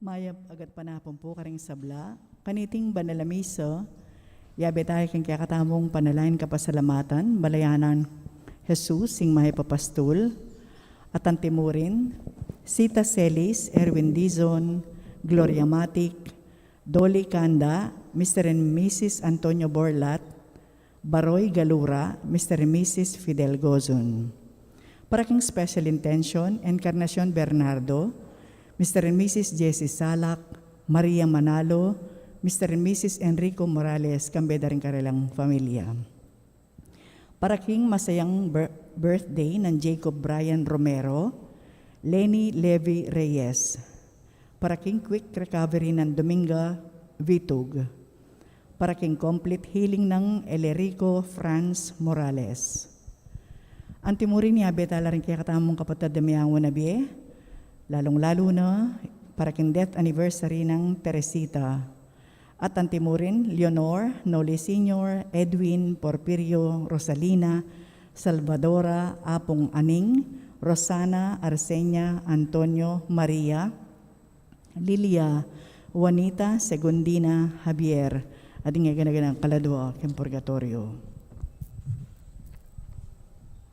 Mayap a gatpanapun pu karing sabla. Kaniting banal a misa, yabe taya king kekatamung panalangin kapasalamatan, balayan nang Jesus, ing mayap a pastul, at antimurin, Sita Celis, Erwin Dizon, Gloria Matic, Dolly Canda, Mister and Missus Antonio Borlat, Baroy Galura, Mister and Missus Fidel Gozon. Para king special intention, Encarnacion Bernardo, Mister and Missus Jessie Salak, Maria Manalo, Mister and Missus Enrico Morales, kambe da ring karelang familia. Para king masayang bir-, birthday nang Jacob Brian Romero, Lenny Levy Reyes. Para king quick recovery nang Dominga Vitug. Para king complete healing nang Elerico Franz Morales. Antimurin, yabe tala ring kekatamung kapatad a miyawan a bie, lalung-lalu na para king death anniversary nang Teresita. At antimurin, Leonor, Noli Senior, Edwin, Porfirio, Rosalina, Salvadora, Apung Aning, Rosana, Arsenia, Antonio, Maria, Lilia, Juanita, Segundina, Javier, at ing gana-ganang kaladua king purgatorio.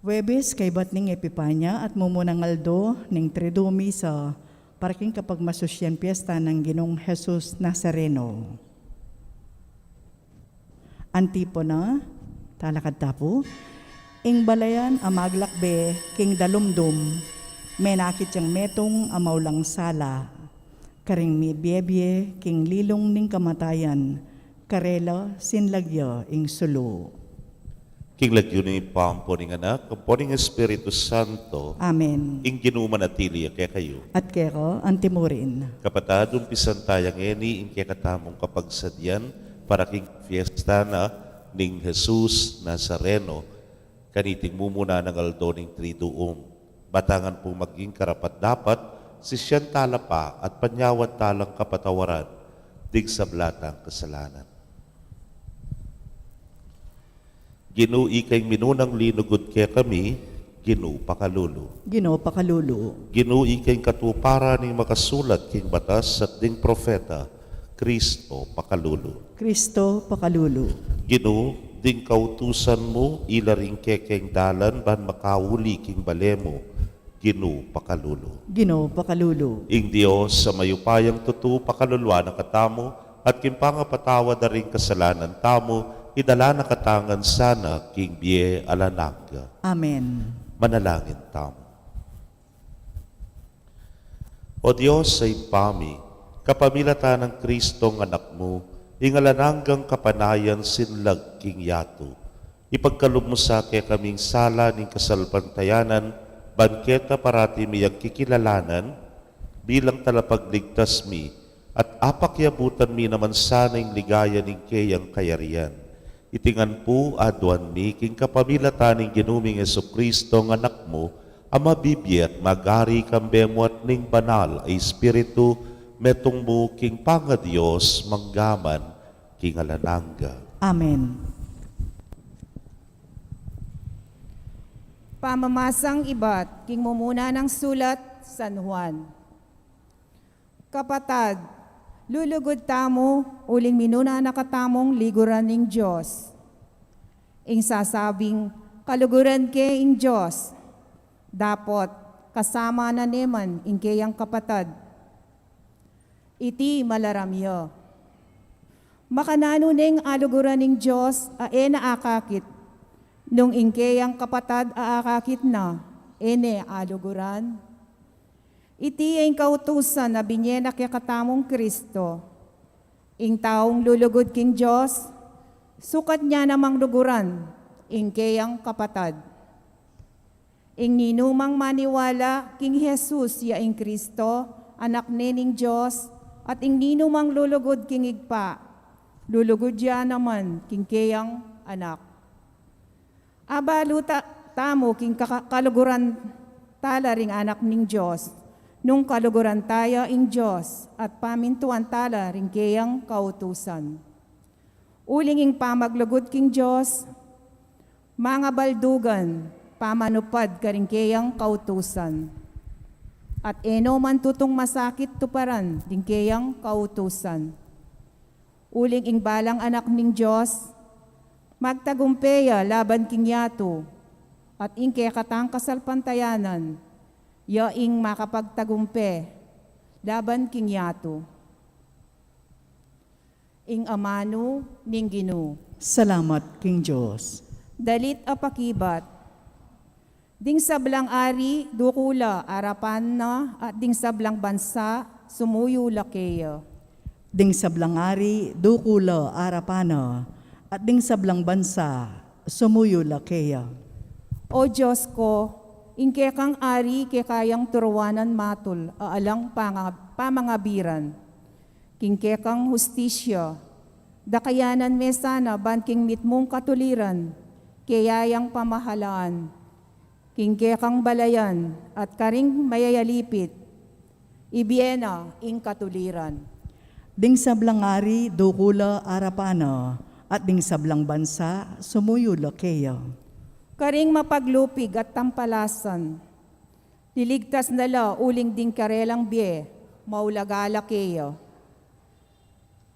Huwebes, kaybat ning Epipanya at mumunang aldo ning Triduum Misa, para king kapagmasusyan piesta nang Ginung Jesus Nazareno. Antipona, talakad ta pu. Ing balayan a maglakbe king dalumdum, menakit yang metung a maulang sala, karing mibiebie king lilung ning kamatayan, karela sinlagya ing sulu. King lagyu ning Ibpa, ampo ning Anak, ampo ning Espiritu Santo. Amen. Ing Ginu manatili ya kekayu. At keka antimurin. Kapatad, umpisan taya ngeni ing kekatamung kapagsadyan para king fiesta na ning Jesus Nazareno. Kaniting mumuna nang aldo ning Triduum, batangan pung maging karapat-dapat, sisian tala pa at panyawad talang kapatawaran ding sabla tang kasalanan. Ginu, ika ing minunang linugud kekami, Ginu, pakalulu. Ginu, pakalulu. Ginu, ika ing katuparan ning makasulat king batas at ding propeta, Kristo, pakalulu. Kristo, pakalulu. Ginu, ding kautusan mu ila ring kekeng dalan ban makauli king bale mu, Ginu, pakalulu. Ginu, pakalulu. Ing Dios a mayupayang tutu pakaluluan na katamu, at king pangapatawad da ring kasalanan tamu, idala na katamu ngan sana king bie alang angga. Amen. Manalangin tamu. O Dios a Ibpa mi, kapamilatan nang Kristong Anak mu, ing alang anggang kapanayan sinlag king yatu, ipagkalub mu sa kekami ing sala ning kasalpantayanan, ban keta parati miyagkikilalanan bilang talapagligtas mi, at apakiabutan mi naman sana ing ligaya ning keyang kayarian. Iti ngan pu aduan mi king kapamilatan ning Ginu ming Jesucristo, a Anak mu, a mabibie at magari kambe mu at ning Banal a Espiritu, metung mu king pangaDios, mangga man king alang angga. Amen. Pamamasang ibat king mumuna nang sulat San Juan. Kapatad, lulugud tamu uling minuna na katamung liguran ning Dios. Ing sasabing kaluguran ke ing Dios, dapot kasama na ne man ing keyang kapatad. Iti malaram ya. Makananu neng aluguran ning Dios a e na akakit, nung ing keyang kapatad a akakit na, e ne aluguran? Iti ya ing kautusan a binie na kekatamung Kristo. Ing taung lulugud king Dios, sukat nia namang luguran ing keyang kapatad. Ing ninumang maniwala king Jesus ya ing Kristo, Anak ne ning Dios, at ing ninumang lulugud king Ibpa, lulugud ya naman king keyang Anak. Abalu ta-, tamu king kaka-, kaluguran tala ring Anak ning Dios, nung kaluguran taya ing Dios at pamintuan tala ring keyang kautusan. Uling ing pamaglugud king Dios, mangabaldugan pamanupad karing keyang kautusan. At e no man tutung masakit tuparan ding keyang kautusan. Uling ing balang anak ning Dios, magtagumpe ya laban king yatu, at ing kekatang kasalpantayanan, ya ing makapagtagumpe laban king yatu. Ing amanu ning Ginu. Salamat king Dios. Dalit a pakibat. Ding sablang ari, duku la arapan na, at ding sablang bansa, sumuyu la keya. Ding sablang ari, duku la arapan na, at ding sablang bansa, sumuyu la keya. O Dios ko, ing kekang ari, kekayang turuanan matul, a alang panga-, pamangabiran. King kekang hustisya, dakayanan me sana ban king mitmung katuliran, keyang pamahalaan. King kekang balayan at karing mayayalipit, ibie na ing katuliran. Ding sablang ari, duku la arapan na, at ding sablang bansa, sumuyu la keya. Karing mapaglupig at tampalasan, liligtas na la uling ding karelang bie, maulaga la keya.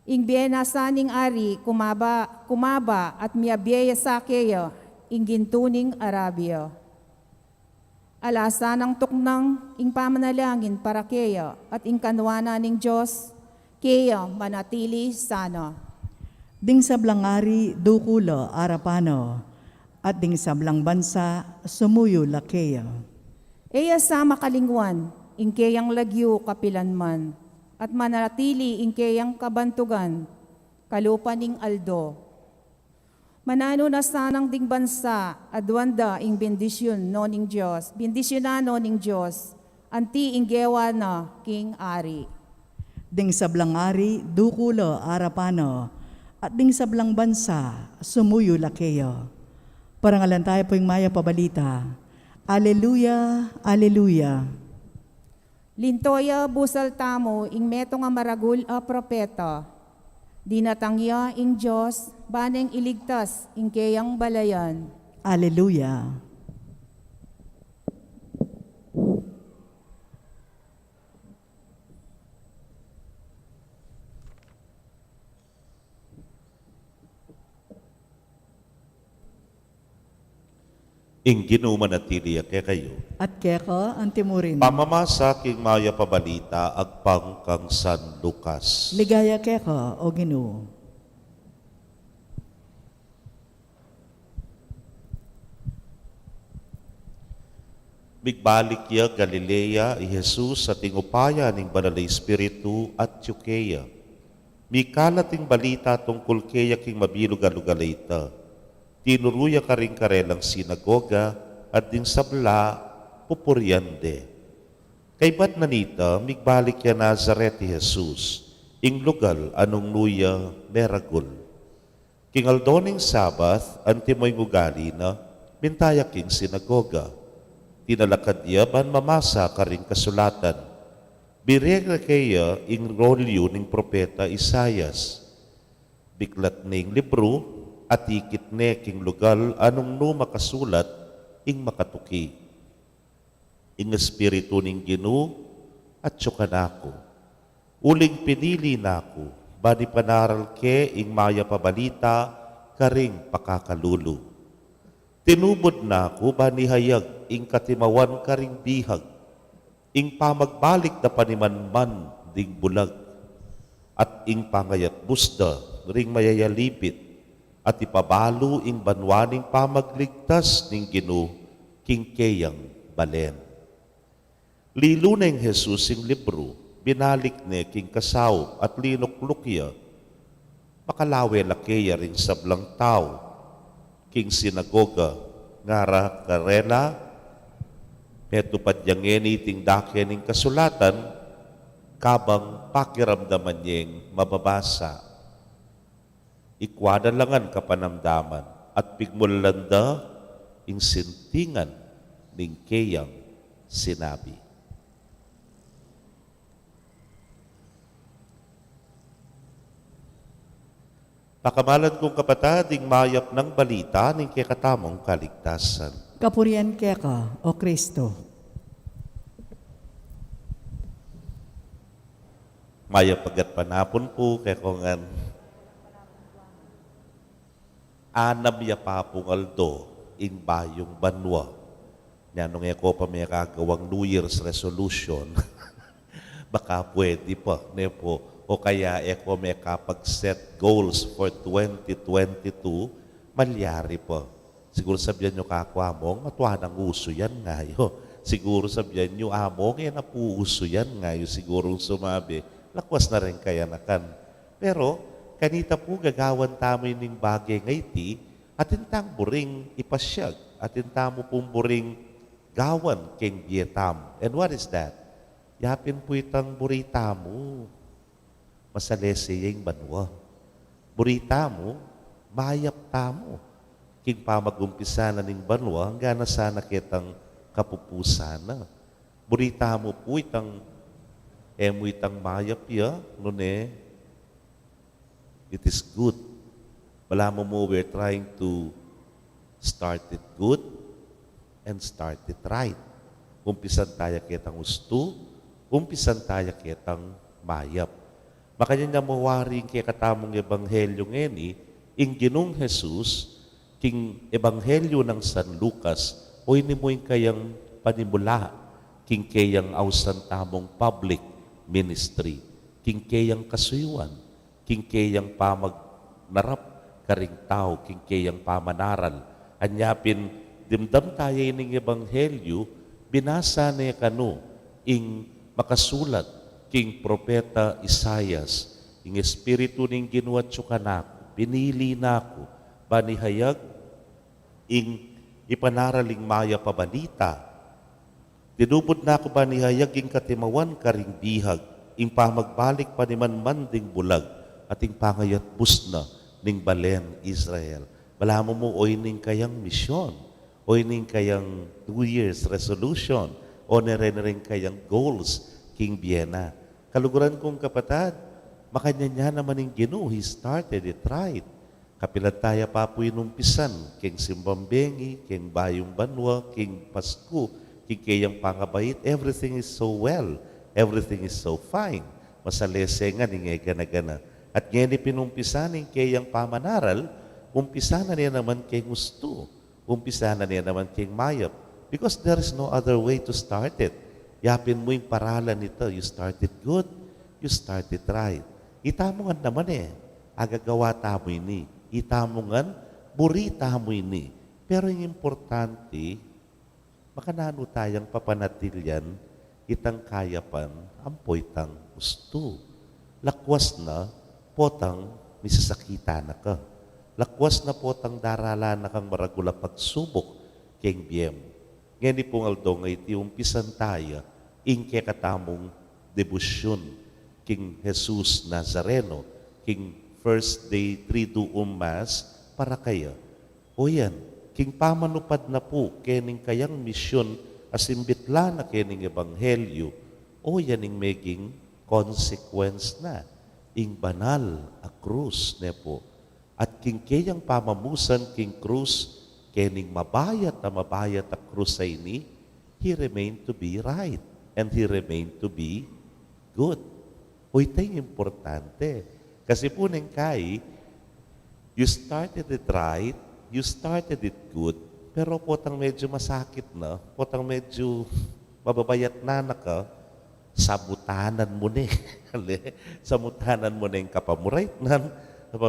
Ing bie na sa ning ari, kumaba, kumaba at miyabie ya sa keya, ing gintu ning Arabia. Ala sanang tuknang ing pamanalangin para keya, at ing kanwanan ning Dios, keya manatili sana. Ding sablang ari, duku la arapan na, at ding sablang bansa, sumuyu la keya. E ya sa makalingwan ing keyang lagyu kapilan man, at manatili ing keyang kabantugan, kalupa ning aldo. Mananu na sanang ding bansa, aduan da ing bendisyun no ning Dios, bendisyunan no ning Dios, anti ing gewa na king ari. Ding sablang ari, duku la arapan na, at ding sablang bansa, sumuyu la keya. Parangalan taya pu ing mayap a balita. Aleluya, aleluya. Linto ya busal tamu ing metung a maragul a propeta. Dinatang ya ing Dios, ban neng iligtas ing keyang balayan. Aleluya. Ing Ginu manatili ya kekayu. At keka antimurin. Pamamasa king mayap a balita agpang kang San Lucas. Ligaya keka, o Ginu. Migbalik ya Galilea i Jesus at ing upaya ning Banal a Espiritu atyu keya. Mikalat ing balita tungkul keya king mabilug a lugal a ita. Tinuru ya karing karelang sinagoga at ding sabla pupurian de. Kaybat na nita, migbalik ya Nazaret i Jesus, ing lugal a nung nu ya meragul. King aldo ning Sabat, antimo ing ugali na, minta ya king sinagoga. Tinalakad ya ban mamasa karing kasulatan. Bire na keya ing rolyu ning propeta Isaias. Biklat ne ing libru, atikit ne king lugal a nung nu makasulat ing makatuki. Ing Espiritu ning Ginu atyu kanaku. Uling pinili na ku, ban ipanaral ke ing mayap a balita karing pakakalulu. Tinubud na ku, ban ihayag ing katimawan karing bihag, ing pamagbalik da panimanman ding bulag, at ing pangayatbus da ring mayayalipit, at ipabalu ing banua ning pamagligtas ning Ginu king keyang balen. Lilu neng Jesus ing libru, binalik ne king kasaup at linukluk ya. Makalawe la keya ring sablang tau king sinagoga, ngara karela, metupad ya ngeni iting dake ning kasulatan, kabang pakiramdaman yeng mababasa. Ikwa da la ngan kapanamdaman at pigmulalan da ing sintingan ning keyang sinabi. Pakamalan kung kapatad, ing mayap nang balita ning kekatamung kaligtasan. Kapurian keka, O Kristo. Mayap a gatpanapun pu kekongan. Anam ya pa pung aldo ing bayung banua. Nya nung e ko pa mekagawang New Year's resolution, baka pwede pa, ne pu? O kaya e ko mekapag-set goals for twenty twenty-two, malyari pa. Siguru sabian yu kaku, "Among, matua nang usu yan ngayu." Siguru sabian yu, "Among, e na pu usu yan ngayu." Sigurung sumabi, lakwas na ring kayanakan. Pero kanita pu gagawan tamu ining bage ngeni, atin tang buring ipasyag, atin tamu pung buring gawan keng bie tamu. And what is that? Yapin pu itang buri tamu masalese ya ing banua. Buri tamu mayap tamu king pamagumpisa na ning banua, angga na sana ketang kapupusan na. Buri tamu pu itang, e mu itang mayap ya, nune it is good. Balamu mu, we're trying to start it good and start it right. Umpisan taya ketang ustu, umpisan taya ketang mayap. Makanyan ya mu wari ing kekatamung ebanghelyu ngeni, ing Ginung Jesus, king ebanghelyu nang San Lucas, o ini mu ing kayang panimula king keyang ausan tamung public ministry, king keyang kasuyuan, king keyang pamagnarap karing tau, king keyang pamanaral. Anya pin dimdam taya ining ebanghelyu, binasa ne kanu ing makasulat king propeta Isaias, "Ing Espiritu ning Ginu atyu kanaku, binili na ku, ban ihayag ing ipanaral ing mayap a balita. Tinubud na ku ban ihayag ing katimawan karing bihag, ing pamagbalik panimanman ding bulag, at ing pangayatbus na ning balen Israel." Balamu mu, o ini ing kayang misyon, o ini ing kayang New Year's resolution, o nere-nere ing kayang goals king bie na. Kaluguran kung kapatad, makanyan ya naman ing Ginu, He started it right. Kapilan taya pa pu inumpisan, keng simbang bengi, keng bayung banua, keng Pasku, keng keyang pangabait, everything is so well, everything is so fine. Masalese ngan ing e gana-gana. At ngeni pinumpisan ing keyang pamanaral, umpisan na ne naman keng ustu, umpisan na ne naman keng mayap. Because there is no other way to start it. Yapin mu ing paralan ita, you start it good, you start it right. Itamu ngan naman e, agagawa tamu ini. Itamu ngan, buri tamu ini. Pero ing importante, makananu tayang papanatilian itang kayapan ampo itang ustu. Lakwas na potang misasakitan na ka. Lakwas na potang daralan na kang maragul a pagsubuk keng biem. Ngeni pung aldo ngeni, umpisan taya ing kekatamung debusyun king Jesus Nazareno, king First Day Triduum Mass para kaya. O yan, king pamanupad na pu kening kayang misyon a simbitla na kening ebanghelyu, o yan ing meging consequence na, ing banal a krus, ne pu? At king keyang pamamusan king krus, kening mabayat a mabayat a krus a ini, he remained to be right and he remained to be good. O, ita ing importante. Kasi pu neng kai, you started it right, you started it good, pero potang medyu masakit na, potang medyu mababayat na naka, samutanan mu ne. Ale, samutanan mu neng kapamuraitnan,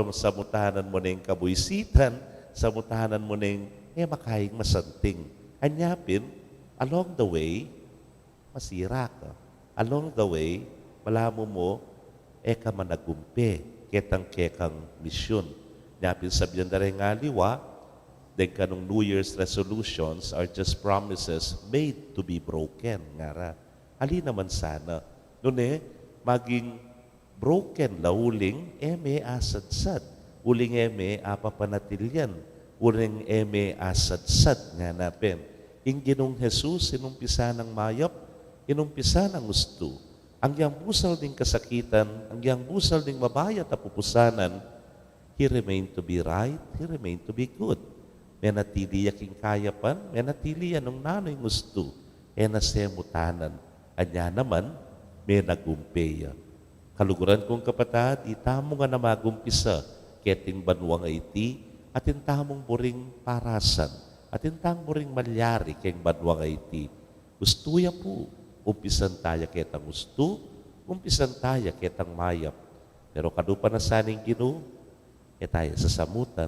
samutanan mu neng kabuisitan, samutanan mu neng e makaing masanting. Anya pin, along the way, masira ka. Along the way, balamu mu, e ka managumpe ketang kekang misyun. Nya pin sabian da reng aliwa, deng kanung New Year's resolutions are just promises made to be broken, ngara. Ali naman sana. Nune, maging broken la uling e me asadsad, uling e me apapanatilian, uling e me asadsad, ngana pin. Ing Ginung Jesus, inumpisan nang mayap, inumpisan nang ustu. Agyang busal ding kasakitan, agyang busal ding mabayat a pupusanan, he remained to be right, he remained to be good. Menatili ya king kayapan, menatili ya nung nanu ing ustu, e na semutanan. Anya naman, menagumpe ya. Kaluguran kung kapatad, itamu ngan a magumpisa keting banua ngana iti, atin tamung buring parasan, atin tamung buring malyari keng banua ngana iti. Ustu ya pu, umpisan taya ketang ustu, umpisan taya ketang mayap. Pero kalupa na sa ning Ginu, e taya sasamutan,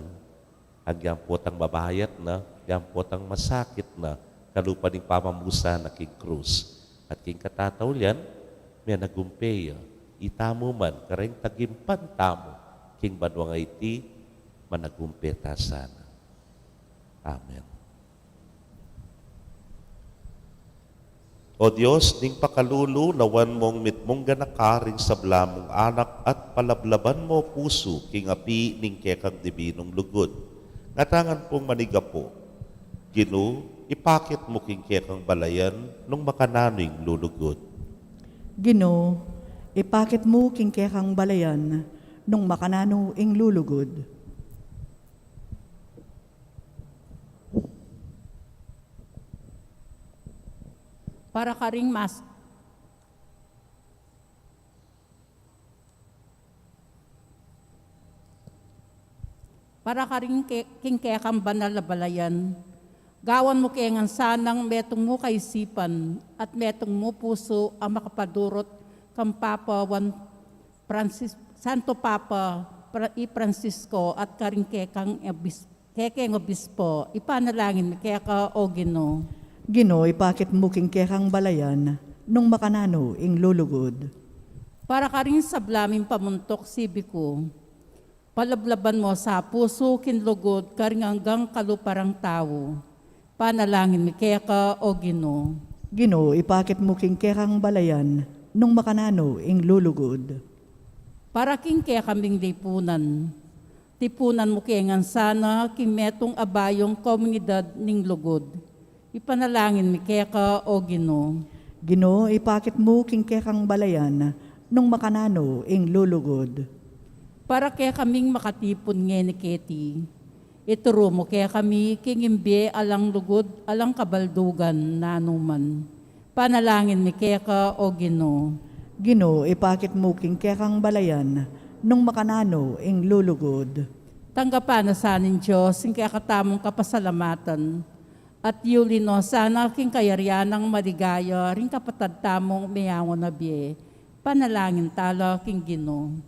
agyang potang mabayat na, agyang potang masakit na, kalupa ning pamamusan na king krus. At king katataulian, menagumpe ya, itamu man, kareng tagimpan tamu, king banua ngana iti, managumpe ta sana. Amen. O Dios, ning pakalulu, lawan mong mitmung ganaka ring sabla mung anak at palablaban mo pusu king api ning kekang dibinung lugud. Ngatangan pung manigapu. Ginu, ipakit mu king kekang balayan nung makananu ing lulugud. Ginu, ipakit mu king kekang balayan nung makananu ing lulugud. Para karing mas-, para karing ke-, king kekang banal a balayan, gawan mu ke ngan sanang metung mu kaisipan at metung mu pusu a makapadurut kang Papa Juan Francis-, Santo Papa Fra-, i Francisco at karing kekang obis-, kekeng obispo, ipanalangin mi keka, O Ginu. Ginu, ipakit mu king kekang balayan nung makananu ing lulugud. Para karing sabla ming pamuntuk sibiku, palablaban mo sa pusu king lugud karing anggang kalupa rang tau. Panalangin mi keka, O Ginu. Ginu, ipakit mu king kekang balayan nung makananu ing lulugud. Para king kekaming lipunan, tipunan mu ke ngan sana king metung a bayung komunidad ning lugud. Ipanalangin mi keka, O Ginu. Ginu, ipakit mu king kekang balayan nung makananu ing lulugud. Para kekaming makatipun ngeni keti, ituru mu kekami king imbie alang lugud, alang kabaldugan, nanu man. Panalangin mi keka, O Ginu. Ginu, ipakit mu king kekang balayan nung makananu ing lulugud. Tanggapan na sa ning Dios ing kekatamung kapasalamatan, at yuli no sana king kayarian nang maligaya ring kapatad tamung meangu na bie. Panalangin tala king Ginu.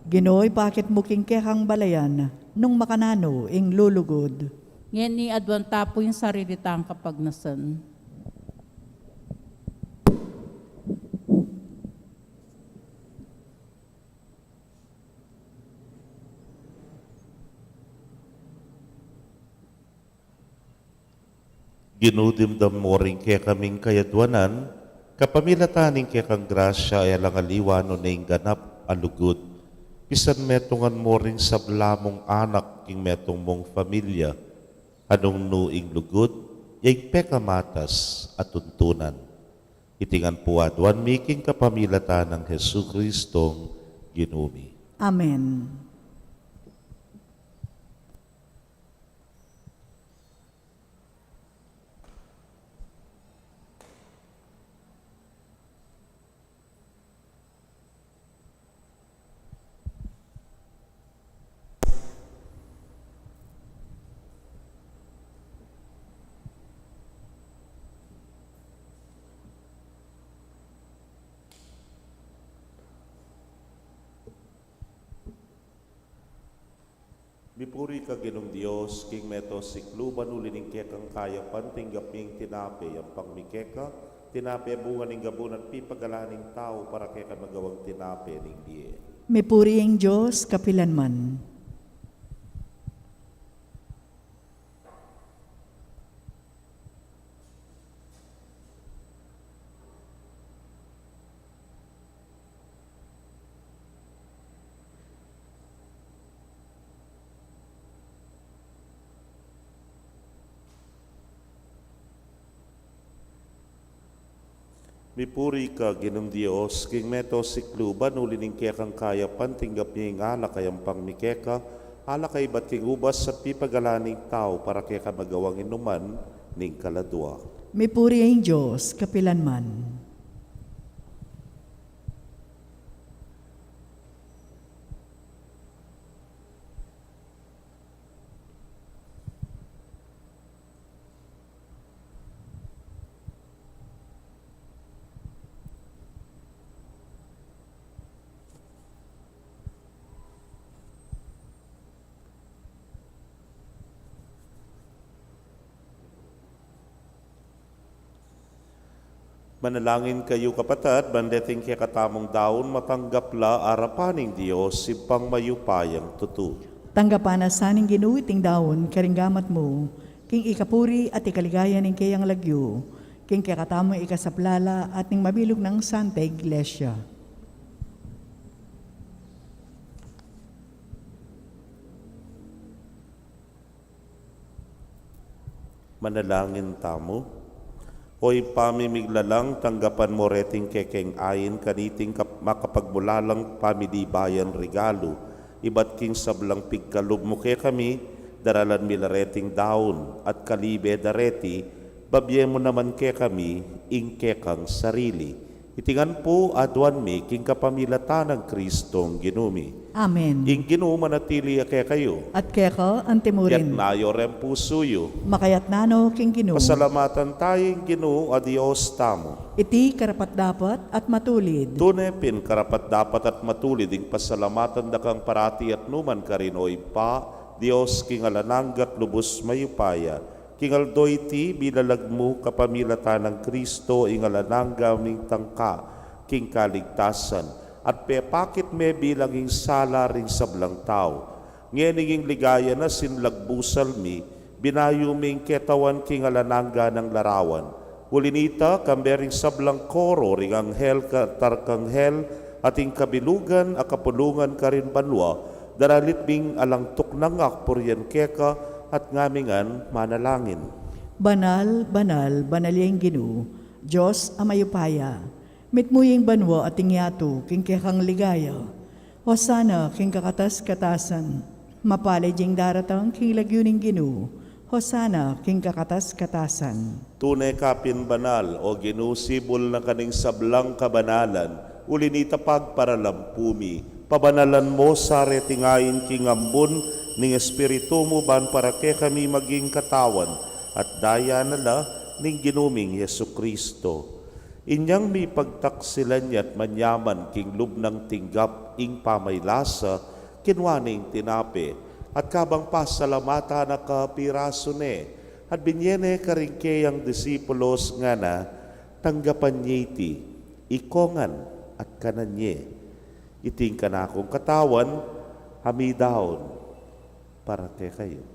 Ginu, ipakit mu king kekang balayan nung makananu ing lulugud. Ngeni aduan ta pu ing sarili tang kapagnasan. Ginu, dimdam mo ring kekaming kayaduanan, kapamilatan ning kekang grasya, e lang aliwa nune ing ganap a lugud. Pisan metungan mo ring sabla mung anak king metung mung familia, a nung nu ing lugud, ya ing pekamatas a tuntunan. Iti ngan pu aduan mi king kapamilatan nang Jesucristong Ginu mi. Amen. Mipuri ka Ginung Dios, king meto siklu, ban uli ning kekang kayapan tinggap mi ing tinape, yampang mi keka, tinape bunga ning gabun at pipagalan ning tau, para keka magawang tinape ning bie. Mipuri ing Dios kapilan man. Mipuri ka Ginung Dios, king meto siklu, ban uli ning kekang kayapan tinggap mi ing alak a yampang mi keka, alak a ibat king ubas at pipagalan ning tau, para keka magawang inuman ning kaladua. Mipuri ing Dios kapilan man. Manalangin kayu, kapatad, ban deting kekatamung daun matanggap la arapan ning Dios, Ibpang mayupayang tutu. Tanggapan na sa ning Ginu iting daun karing gamat mu, king ikapuri at ikaligaya ning keyang lagyu, king kekatamung ikasaplala at ning mabilug nang Santa Iglesia. Manalangin tamu. O Ibpa mi miglalang, tanggapan mu reting kekeng ain kaniting kap-, makapagmulalang pamilibayan regalu, ibat king sablang pigkalub mu kekami, daralan mi la reting daun, at kalibe dareti, babie mu naman kekami ing kekang sarili. Iti ngan pu aduan mi king kapamilatan nang Kristong Ginu mi. Amen. Ing Ginu manatili ya kekayu. At keka antimurin. Itas yu ring pusu yu. Makaitas na no king Ginu. Pasalamatan tamu ing Ginu a Dios tamu. Iti karapat-dapat at matulid. Tune pin karapat-dapat at matulid ing pasalamatan da kang parati at nukarin man, o Ibpa, Dios king alang angga at lubus mayupaya. King aldo iti, bilalag mu kapamilatan nang Kristo ing alang angga ming tangka king kaligtasan, at pepakit me bilang ing sala ring sablang tau. Ngening ing ligaya na sinlagbusan mi, binayu ming ketawan king alang angga nang larawan. Uli nita, kambe ring sablang koro ring anghel at arkanghel, at ing kabilugan a kapulungan karin banua, daralit ming alang tuknang akpurian keka, at ngami ngan manalangin. Banal, banal, banal ya ing Ginu, Dios a mayupaya. Mitmu ya ing banua at ing yatu king kekang ligaya. Hosana king kakatas-katasan. Mapalad ya ing daratang king lagyu ning Ginu. Hosana king kakatas-katasan. Tune ka pin banal, o Ginu, sibul na ka ning sablang kabanalan, uli nita pagparalampu mi. Pabanalan mu sa reting ain king ambun ning Espiritu mu ban para kekami maging katawan at daya na la ning Ginu ming Jesucristo. Inyang mipagtaksilan ya at manyaman king lub nang tinggap ing pamaylasa, kinua ne ing tinape, at kabang pasalamatan na ka, pirasu ne, at binie ne karing keyang disipulos ngana, tanggapan ye iti, ikongan at kanan ye. Iti ing kanakung katawan, a midaun para kekayu.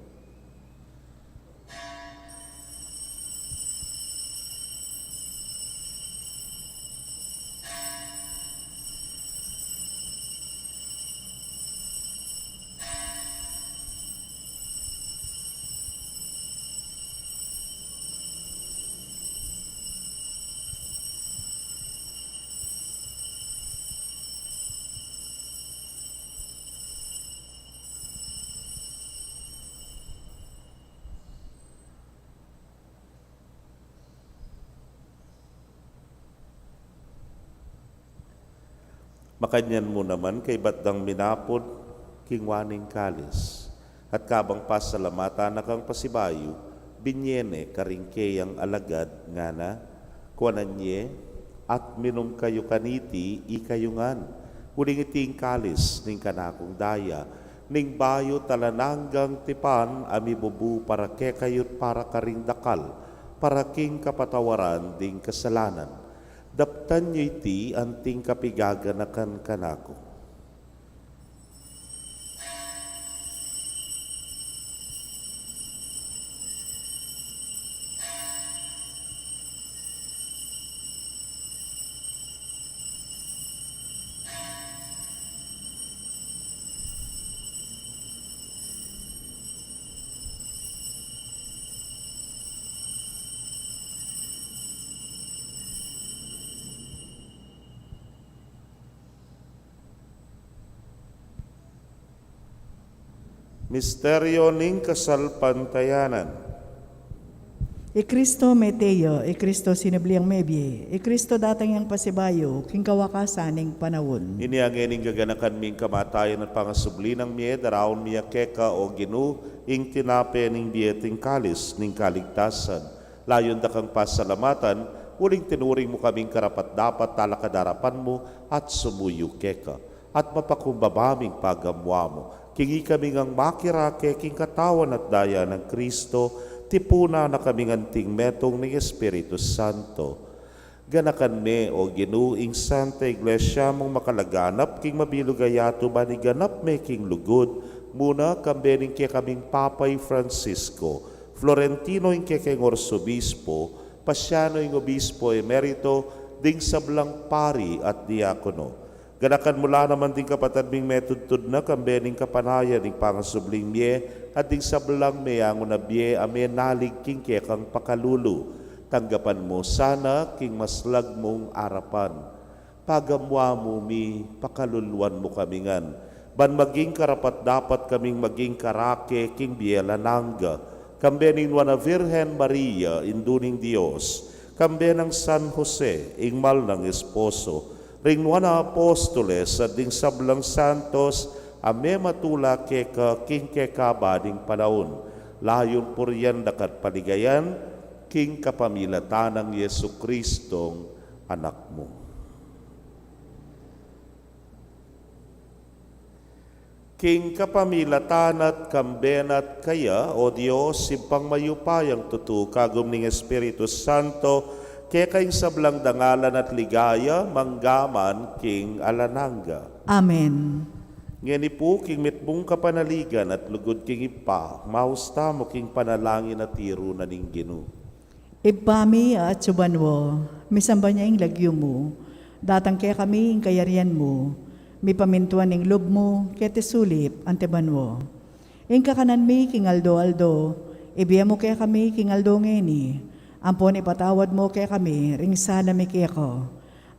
Makanyan mu naman, kaybat dang minapud, kinua ne ing kalis, at kabang pasalamatan na kang pasibayu, binie ne karing keyang alagad ngana, kuanan ye, at minum kayu kaniti ikayu ngan, uling iti ing kalis ning kanakung daya, ning bayu at alang anggang tipan a mibubu para kekayu at para karing dakal, para king kapatawaran ding kasalanan. Daptan yu iti anting kapigaganakan kanaku. Misteryo ning kasalpantayanan. I Kristo mete ya, i Kristo sinubli yang mebie, i Kristo datang yang pasibayu king kawakasan ning panaun. Inya ngening gaganakan mi ing kamatayan at pangasubli nang mie, daraun mi ya keka, o Ginu, ing tinape ning bie at ing kalis ning kaligtasan. Layun da kang pasalamatan, uling tinuring mu kaming karapat-dapat talakad king arapan mu at sumuyu keka. At mapakumbaba ming pagamuan mu, king ikami ngang makirake king katawan at daya nang Kristo, tipunan na kaming anting metung ning Espiritu Santo. Ganakan me, O Ginu, ing Santa Iglesia mung makalaganap king mabilug a yatu, ban iganap me king lugud mu na, kambe ning kekaming Papa i Francisco, Florentino ing kekeng Arsobispo, Pasiano ing Obispo Emerito, ding sablang pari at diakono. Ganakan mu la naman ding kapatad ming metudtud na, kambe ning kapanayan ning pangasubling mie, at ding sablang meangu na bie a menalig king kekang pakalulu. Tanggapan mu sana king maslag mung arapan. Pagamua mu mi, pakaluluan mu kami ngan, ban maging karapat-dapat kaming maging karake king bie alang angga, kambe ning Nuan a Virgen Maria, Indu ning Dios, kambe nang San Jose, ing mal nang esposo, ring Nuan a Apostoles, at ding sablang santos a mematula keka king kekaban ning panaun. Layun purian daka at paligayan, king kapamilatan nang Jesucristong Anak mu. King kapamilatan na at kambe na at kaya, O Dios, Ibpang mayupayang tutu, kagum ning Espiritu Santo, keka ing sablang dangalan at ligaya, mangga man king alang angga. Amen. Ngeni pu, king mitmung kapanaligan at lugud king Ibpa, maus tamu king panalangin a tiru na ning Ginu. Ibpa mi, atsu ka banua, misamban ya ing lagyu mu, datang kekami ing kayarian mu, mipamintuan ing lub mu keti sulip anti banua. Ing kakanan mi king aldo-aldo, ibie mu kekami king aldo ngeni, ampon ipatawad mu kekami ring sala mi keka,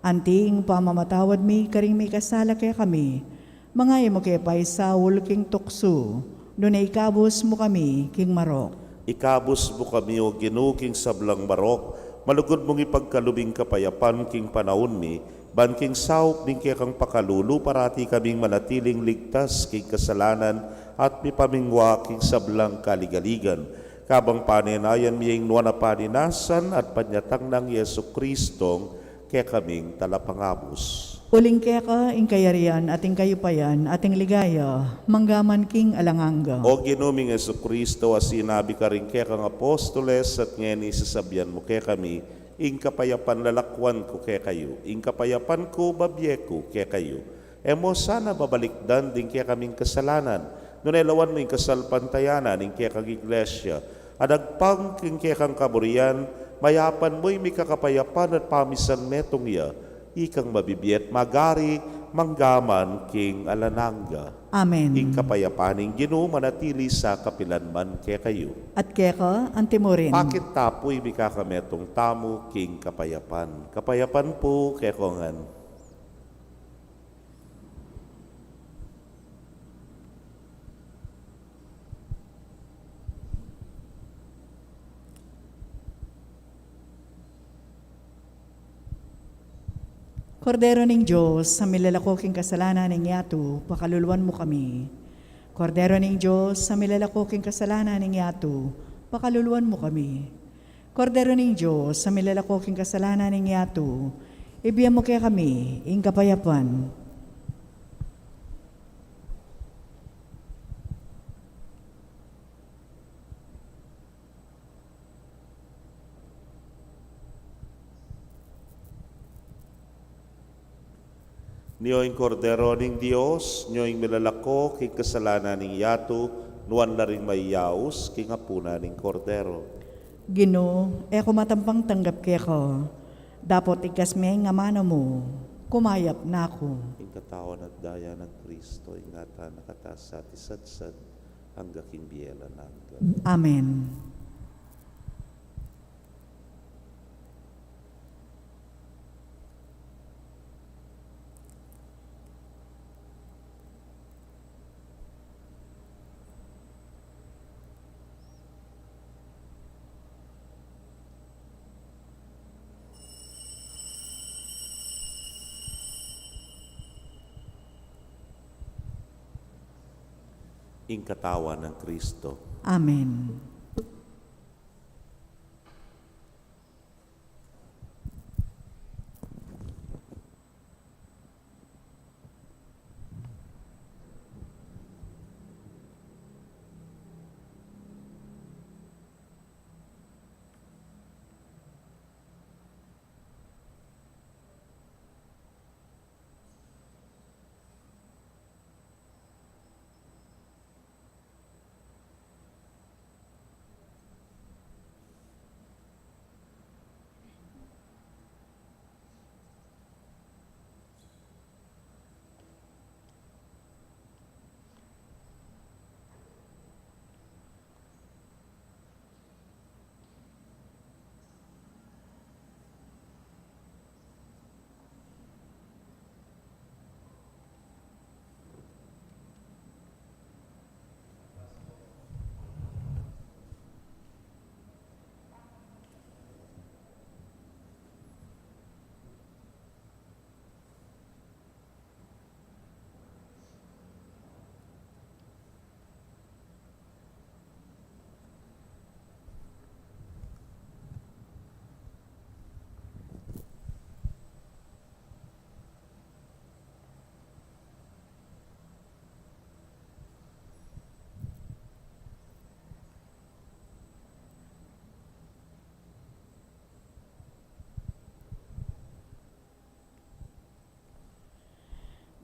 anti ing pamamatawad mi karing mikasala kekami, manga e mu ke paisaul king tuksu, nune ikabus mu kami king marok. Ikabus mu kami, O Ginu, king sablang marok, malugud mung ipagkalub ing kapayapan king panaun mi, ban king saup ning kekang pakalulu parati kaming manatiling ligtas king kasalanan at mipamingwa king sablang kaligaligan. Kabang panenayan mi ing nuan a paninasan at panyatang nang Jesucristong kekaming Talapangabus. Uling keka ing kayarian at ing kayupayan at ing ligaya, mangga man king alang angga. O Ginu ming Jesucristo, a sinabi karing kekang apostoles, at ngeni sasabian mu kekami, ing kapayapan lalakwan ku kekayu, ing kapayapan ku babie ku kekayu. E mu sana babalikdan ding kekaming kasalanan, nune lawan mu ing kasalpantayanan ning kekang Iglesia, a dagpang king kekang kaburian, mayapan mu ing mikakapayapan at pamisan metung ya, ikang mabibie at magari, mangga man king alang angga. Amen. Ing kapayapan ning Ginu manatili sa kapilan man kekayu. At keka anti murin. Pakit ta pu ing mikakametung tamu king kapayapan. Kapayapan pu kekongan. Kordero ning Dios, a milalako king kasalanan ning yatu, pakaluluan mu kami. Kordero ning Dios, a milalako king kasalanan ning yatu, pakaluluan mu kami. Kordero ning Dios, a milalako king kasalanan ning yatu, ibie mu kekami ing kapayapan. Nyo ing Kordero ning Dios, nyo ing milalako king kasalanan ning yatu, nuan la ring mayaus king apunan ning Kordero. Ginu, e ku matampang tanggap keka, dapot igkas me ing amanu mu, kumayap na ku. Ing katawan at daya nang Kristo, ingatan na kata sa at isadsad, angga king bie alang angga. Amen. Ing katawan nang Kristo. Amen.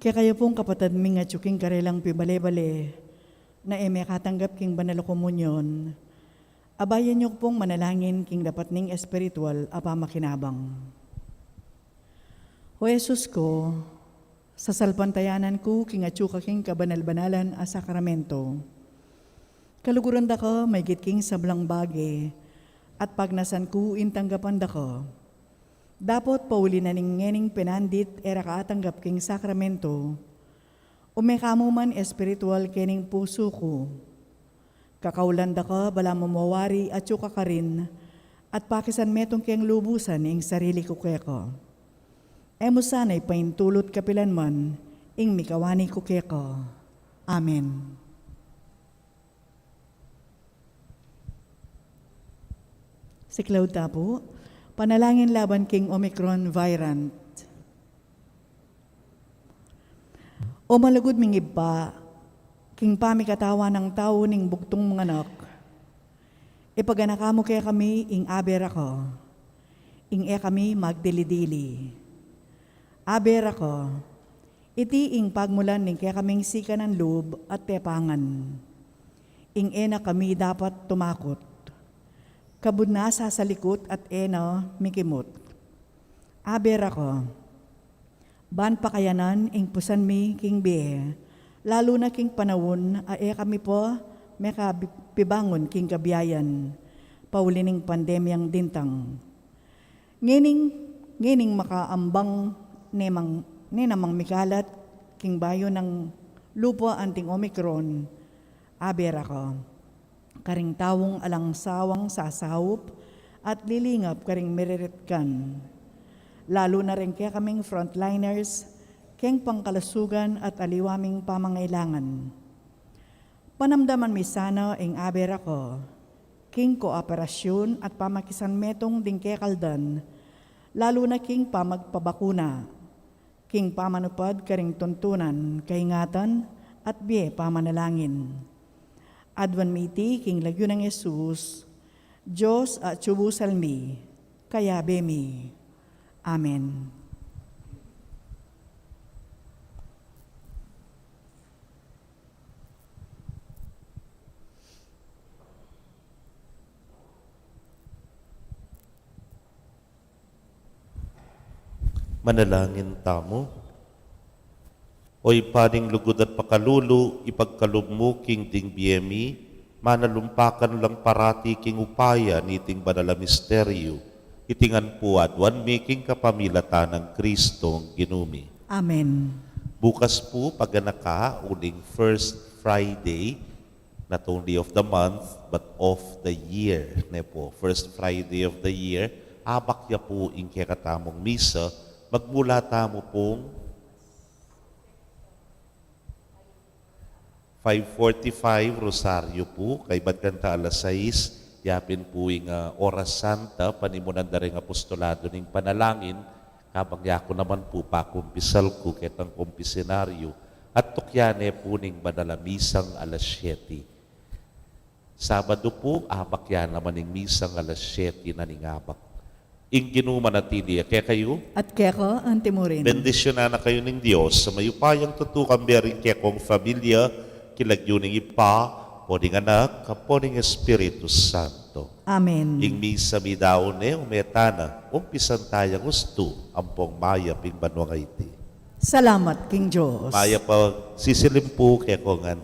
Kekayu pung kapatad ming atyu king karelang pibale-bale na e mekatanggap king banal a komunyon, abayan yu pung manalangin king dapat ning espiritual a pamakinabang. O Jesus ku, sasalpantayanan ku king atyu ka king kabanal-banalan a sakramento. Kaluguran da ka maigit king sablang bage, at pagnasan ku ing tanggapan da ka. Dapot pauli na ning ngening penandit e ra ka atanggap king sakramento, ume ka mu man espiritual kening pusu ku. Kakaulan da ka balamu mo wari atyu ka karin, at pakisan metung keng lubusan ing sarili ku keka. E mu sana ipaintulut kapilan man ing mikawani ku keka. Amen. Siklaud ta pu, panalangin laban king Omicron variant. O malugud ming Ibpa, king pamikatawan nang tau ning bugtung manganak, ipaganaka mu kekami ing aber a ka, ing e kami magdili-dili. Aber a ka, iti ing pagmulan ning kekaming sikanan lub at tepangan. Ing e na kami dapat tumakut. Kabud na sasalikut at e na mikimut. Aber a ka, ban pakayanan ing pusan mi king bie, lalu na king panaun a e kami pa mekapibangun king kabiayan, pauli ning pandemyang dintang. Ngening, ngening makaambang ne mang, ne namang mikalat king bayu nang lupa anting Omicron, aber a ka karing taung alang sawang sasaup at lilingap karing miriritkan, lalu na ring kekaming frontliners keng pangkalusugan at aliwa ming pamangailangan. Panamdaman mi sana ing aber a ka king kooperasyun at pamakisanmetung ding kekaldan, lalu na king pamagpabakuna, king pamanupad karing tuntunan, kaingatan, at bie pamanalangin. Aduan mi iti king lagyu nang Jesus, Dios a atyu busal mi, kayabe mi. Amen. Manalangin tamu. O Ibpa ning lugud at pakalulu, ipagkalub mu king ding bie mi, manalumpakan lang parati king upaya niting banal a misteryu, iti ngan pu aduan mi king kapamilatan nang Kristong Ginu mi. Amen. Bukas pu, paganaka, uling first Friday, not only of the month, but of the year, ne pu. First Friday of the year, abak ya pu ing kekatamung misa, magmula tamu pung five forty-five, Rosario pu, kaybat kanta alas sais, yapin pu ing, ah, Oras Santa, panimunan da ring apostolado ning panalangin, kabang yaku naman pu pakumpisal ku ketang kumpisenaryu, at tukyan ne pu ning banal a misang alas siyete. Sabadu pu, abak ya naman ing misang alas siyete na ning abak. Ing Ginu manatili ya kekayu. At keka antimurin. Bendisyunan na kayu ning Dios a mayupayang tutu, kambe ring kekong familia, king lagyu ning Ibpa, ampo ning Anak, ampo ning Espiritu Santo. Amen. Ing misa midaun ne, ume tana, umpisan tayang ustu, ampong mayap ing banua ngeni. Salamat king Dios. Mayap a sisilim pu kekongan.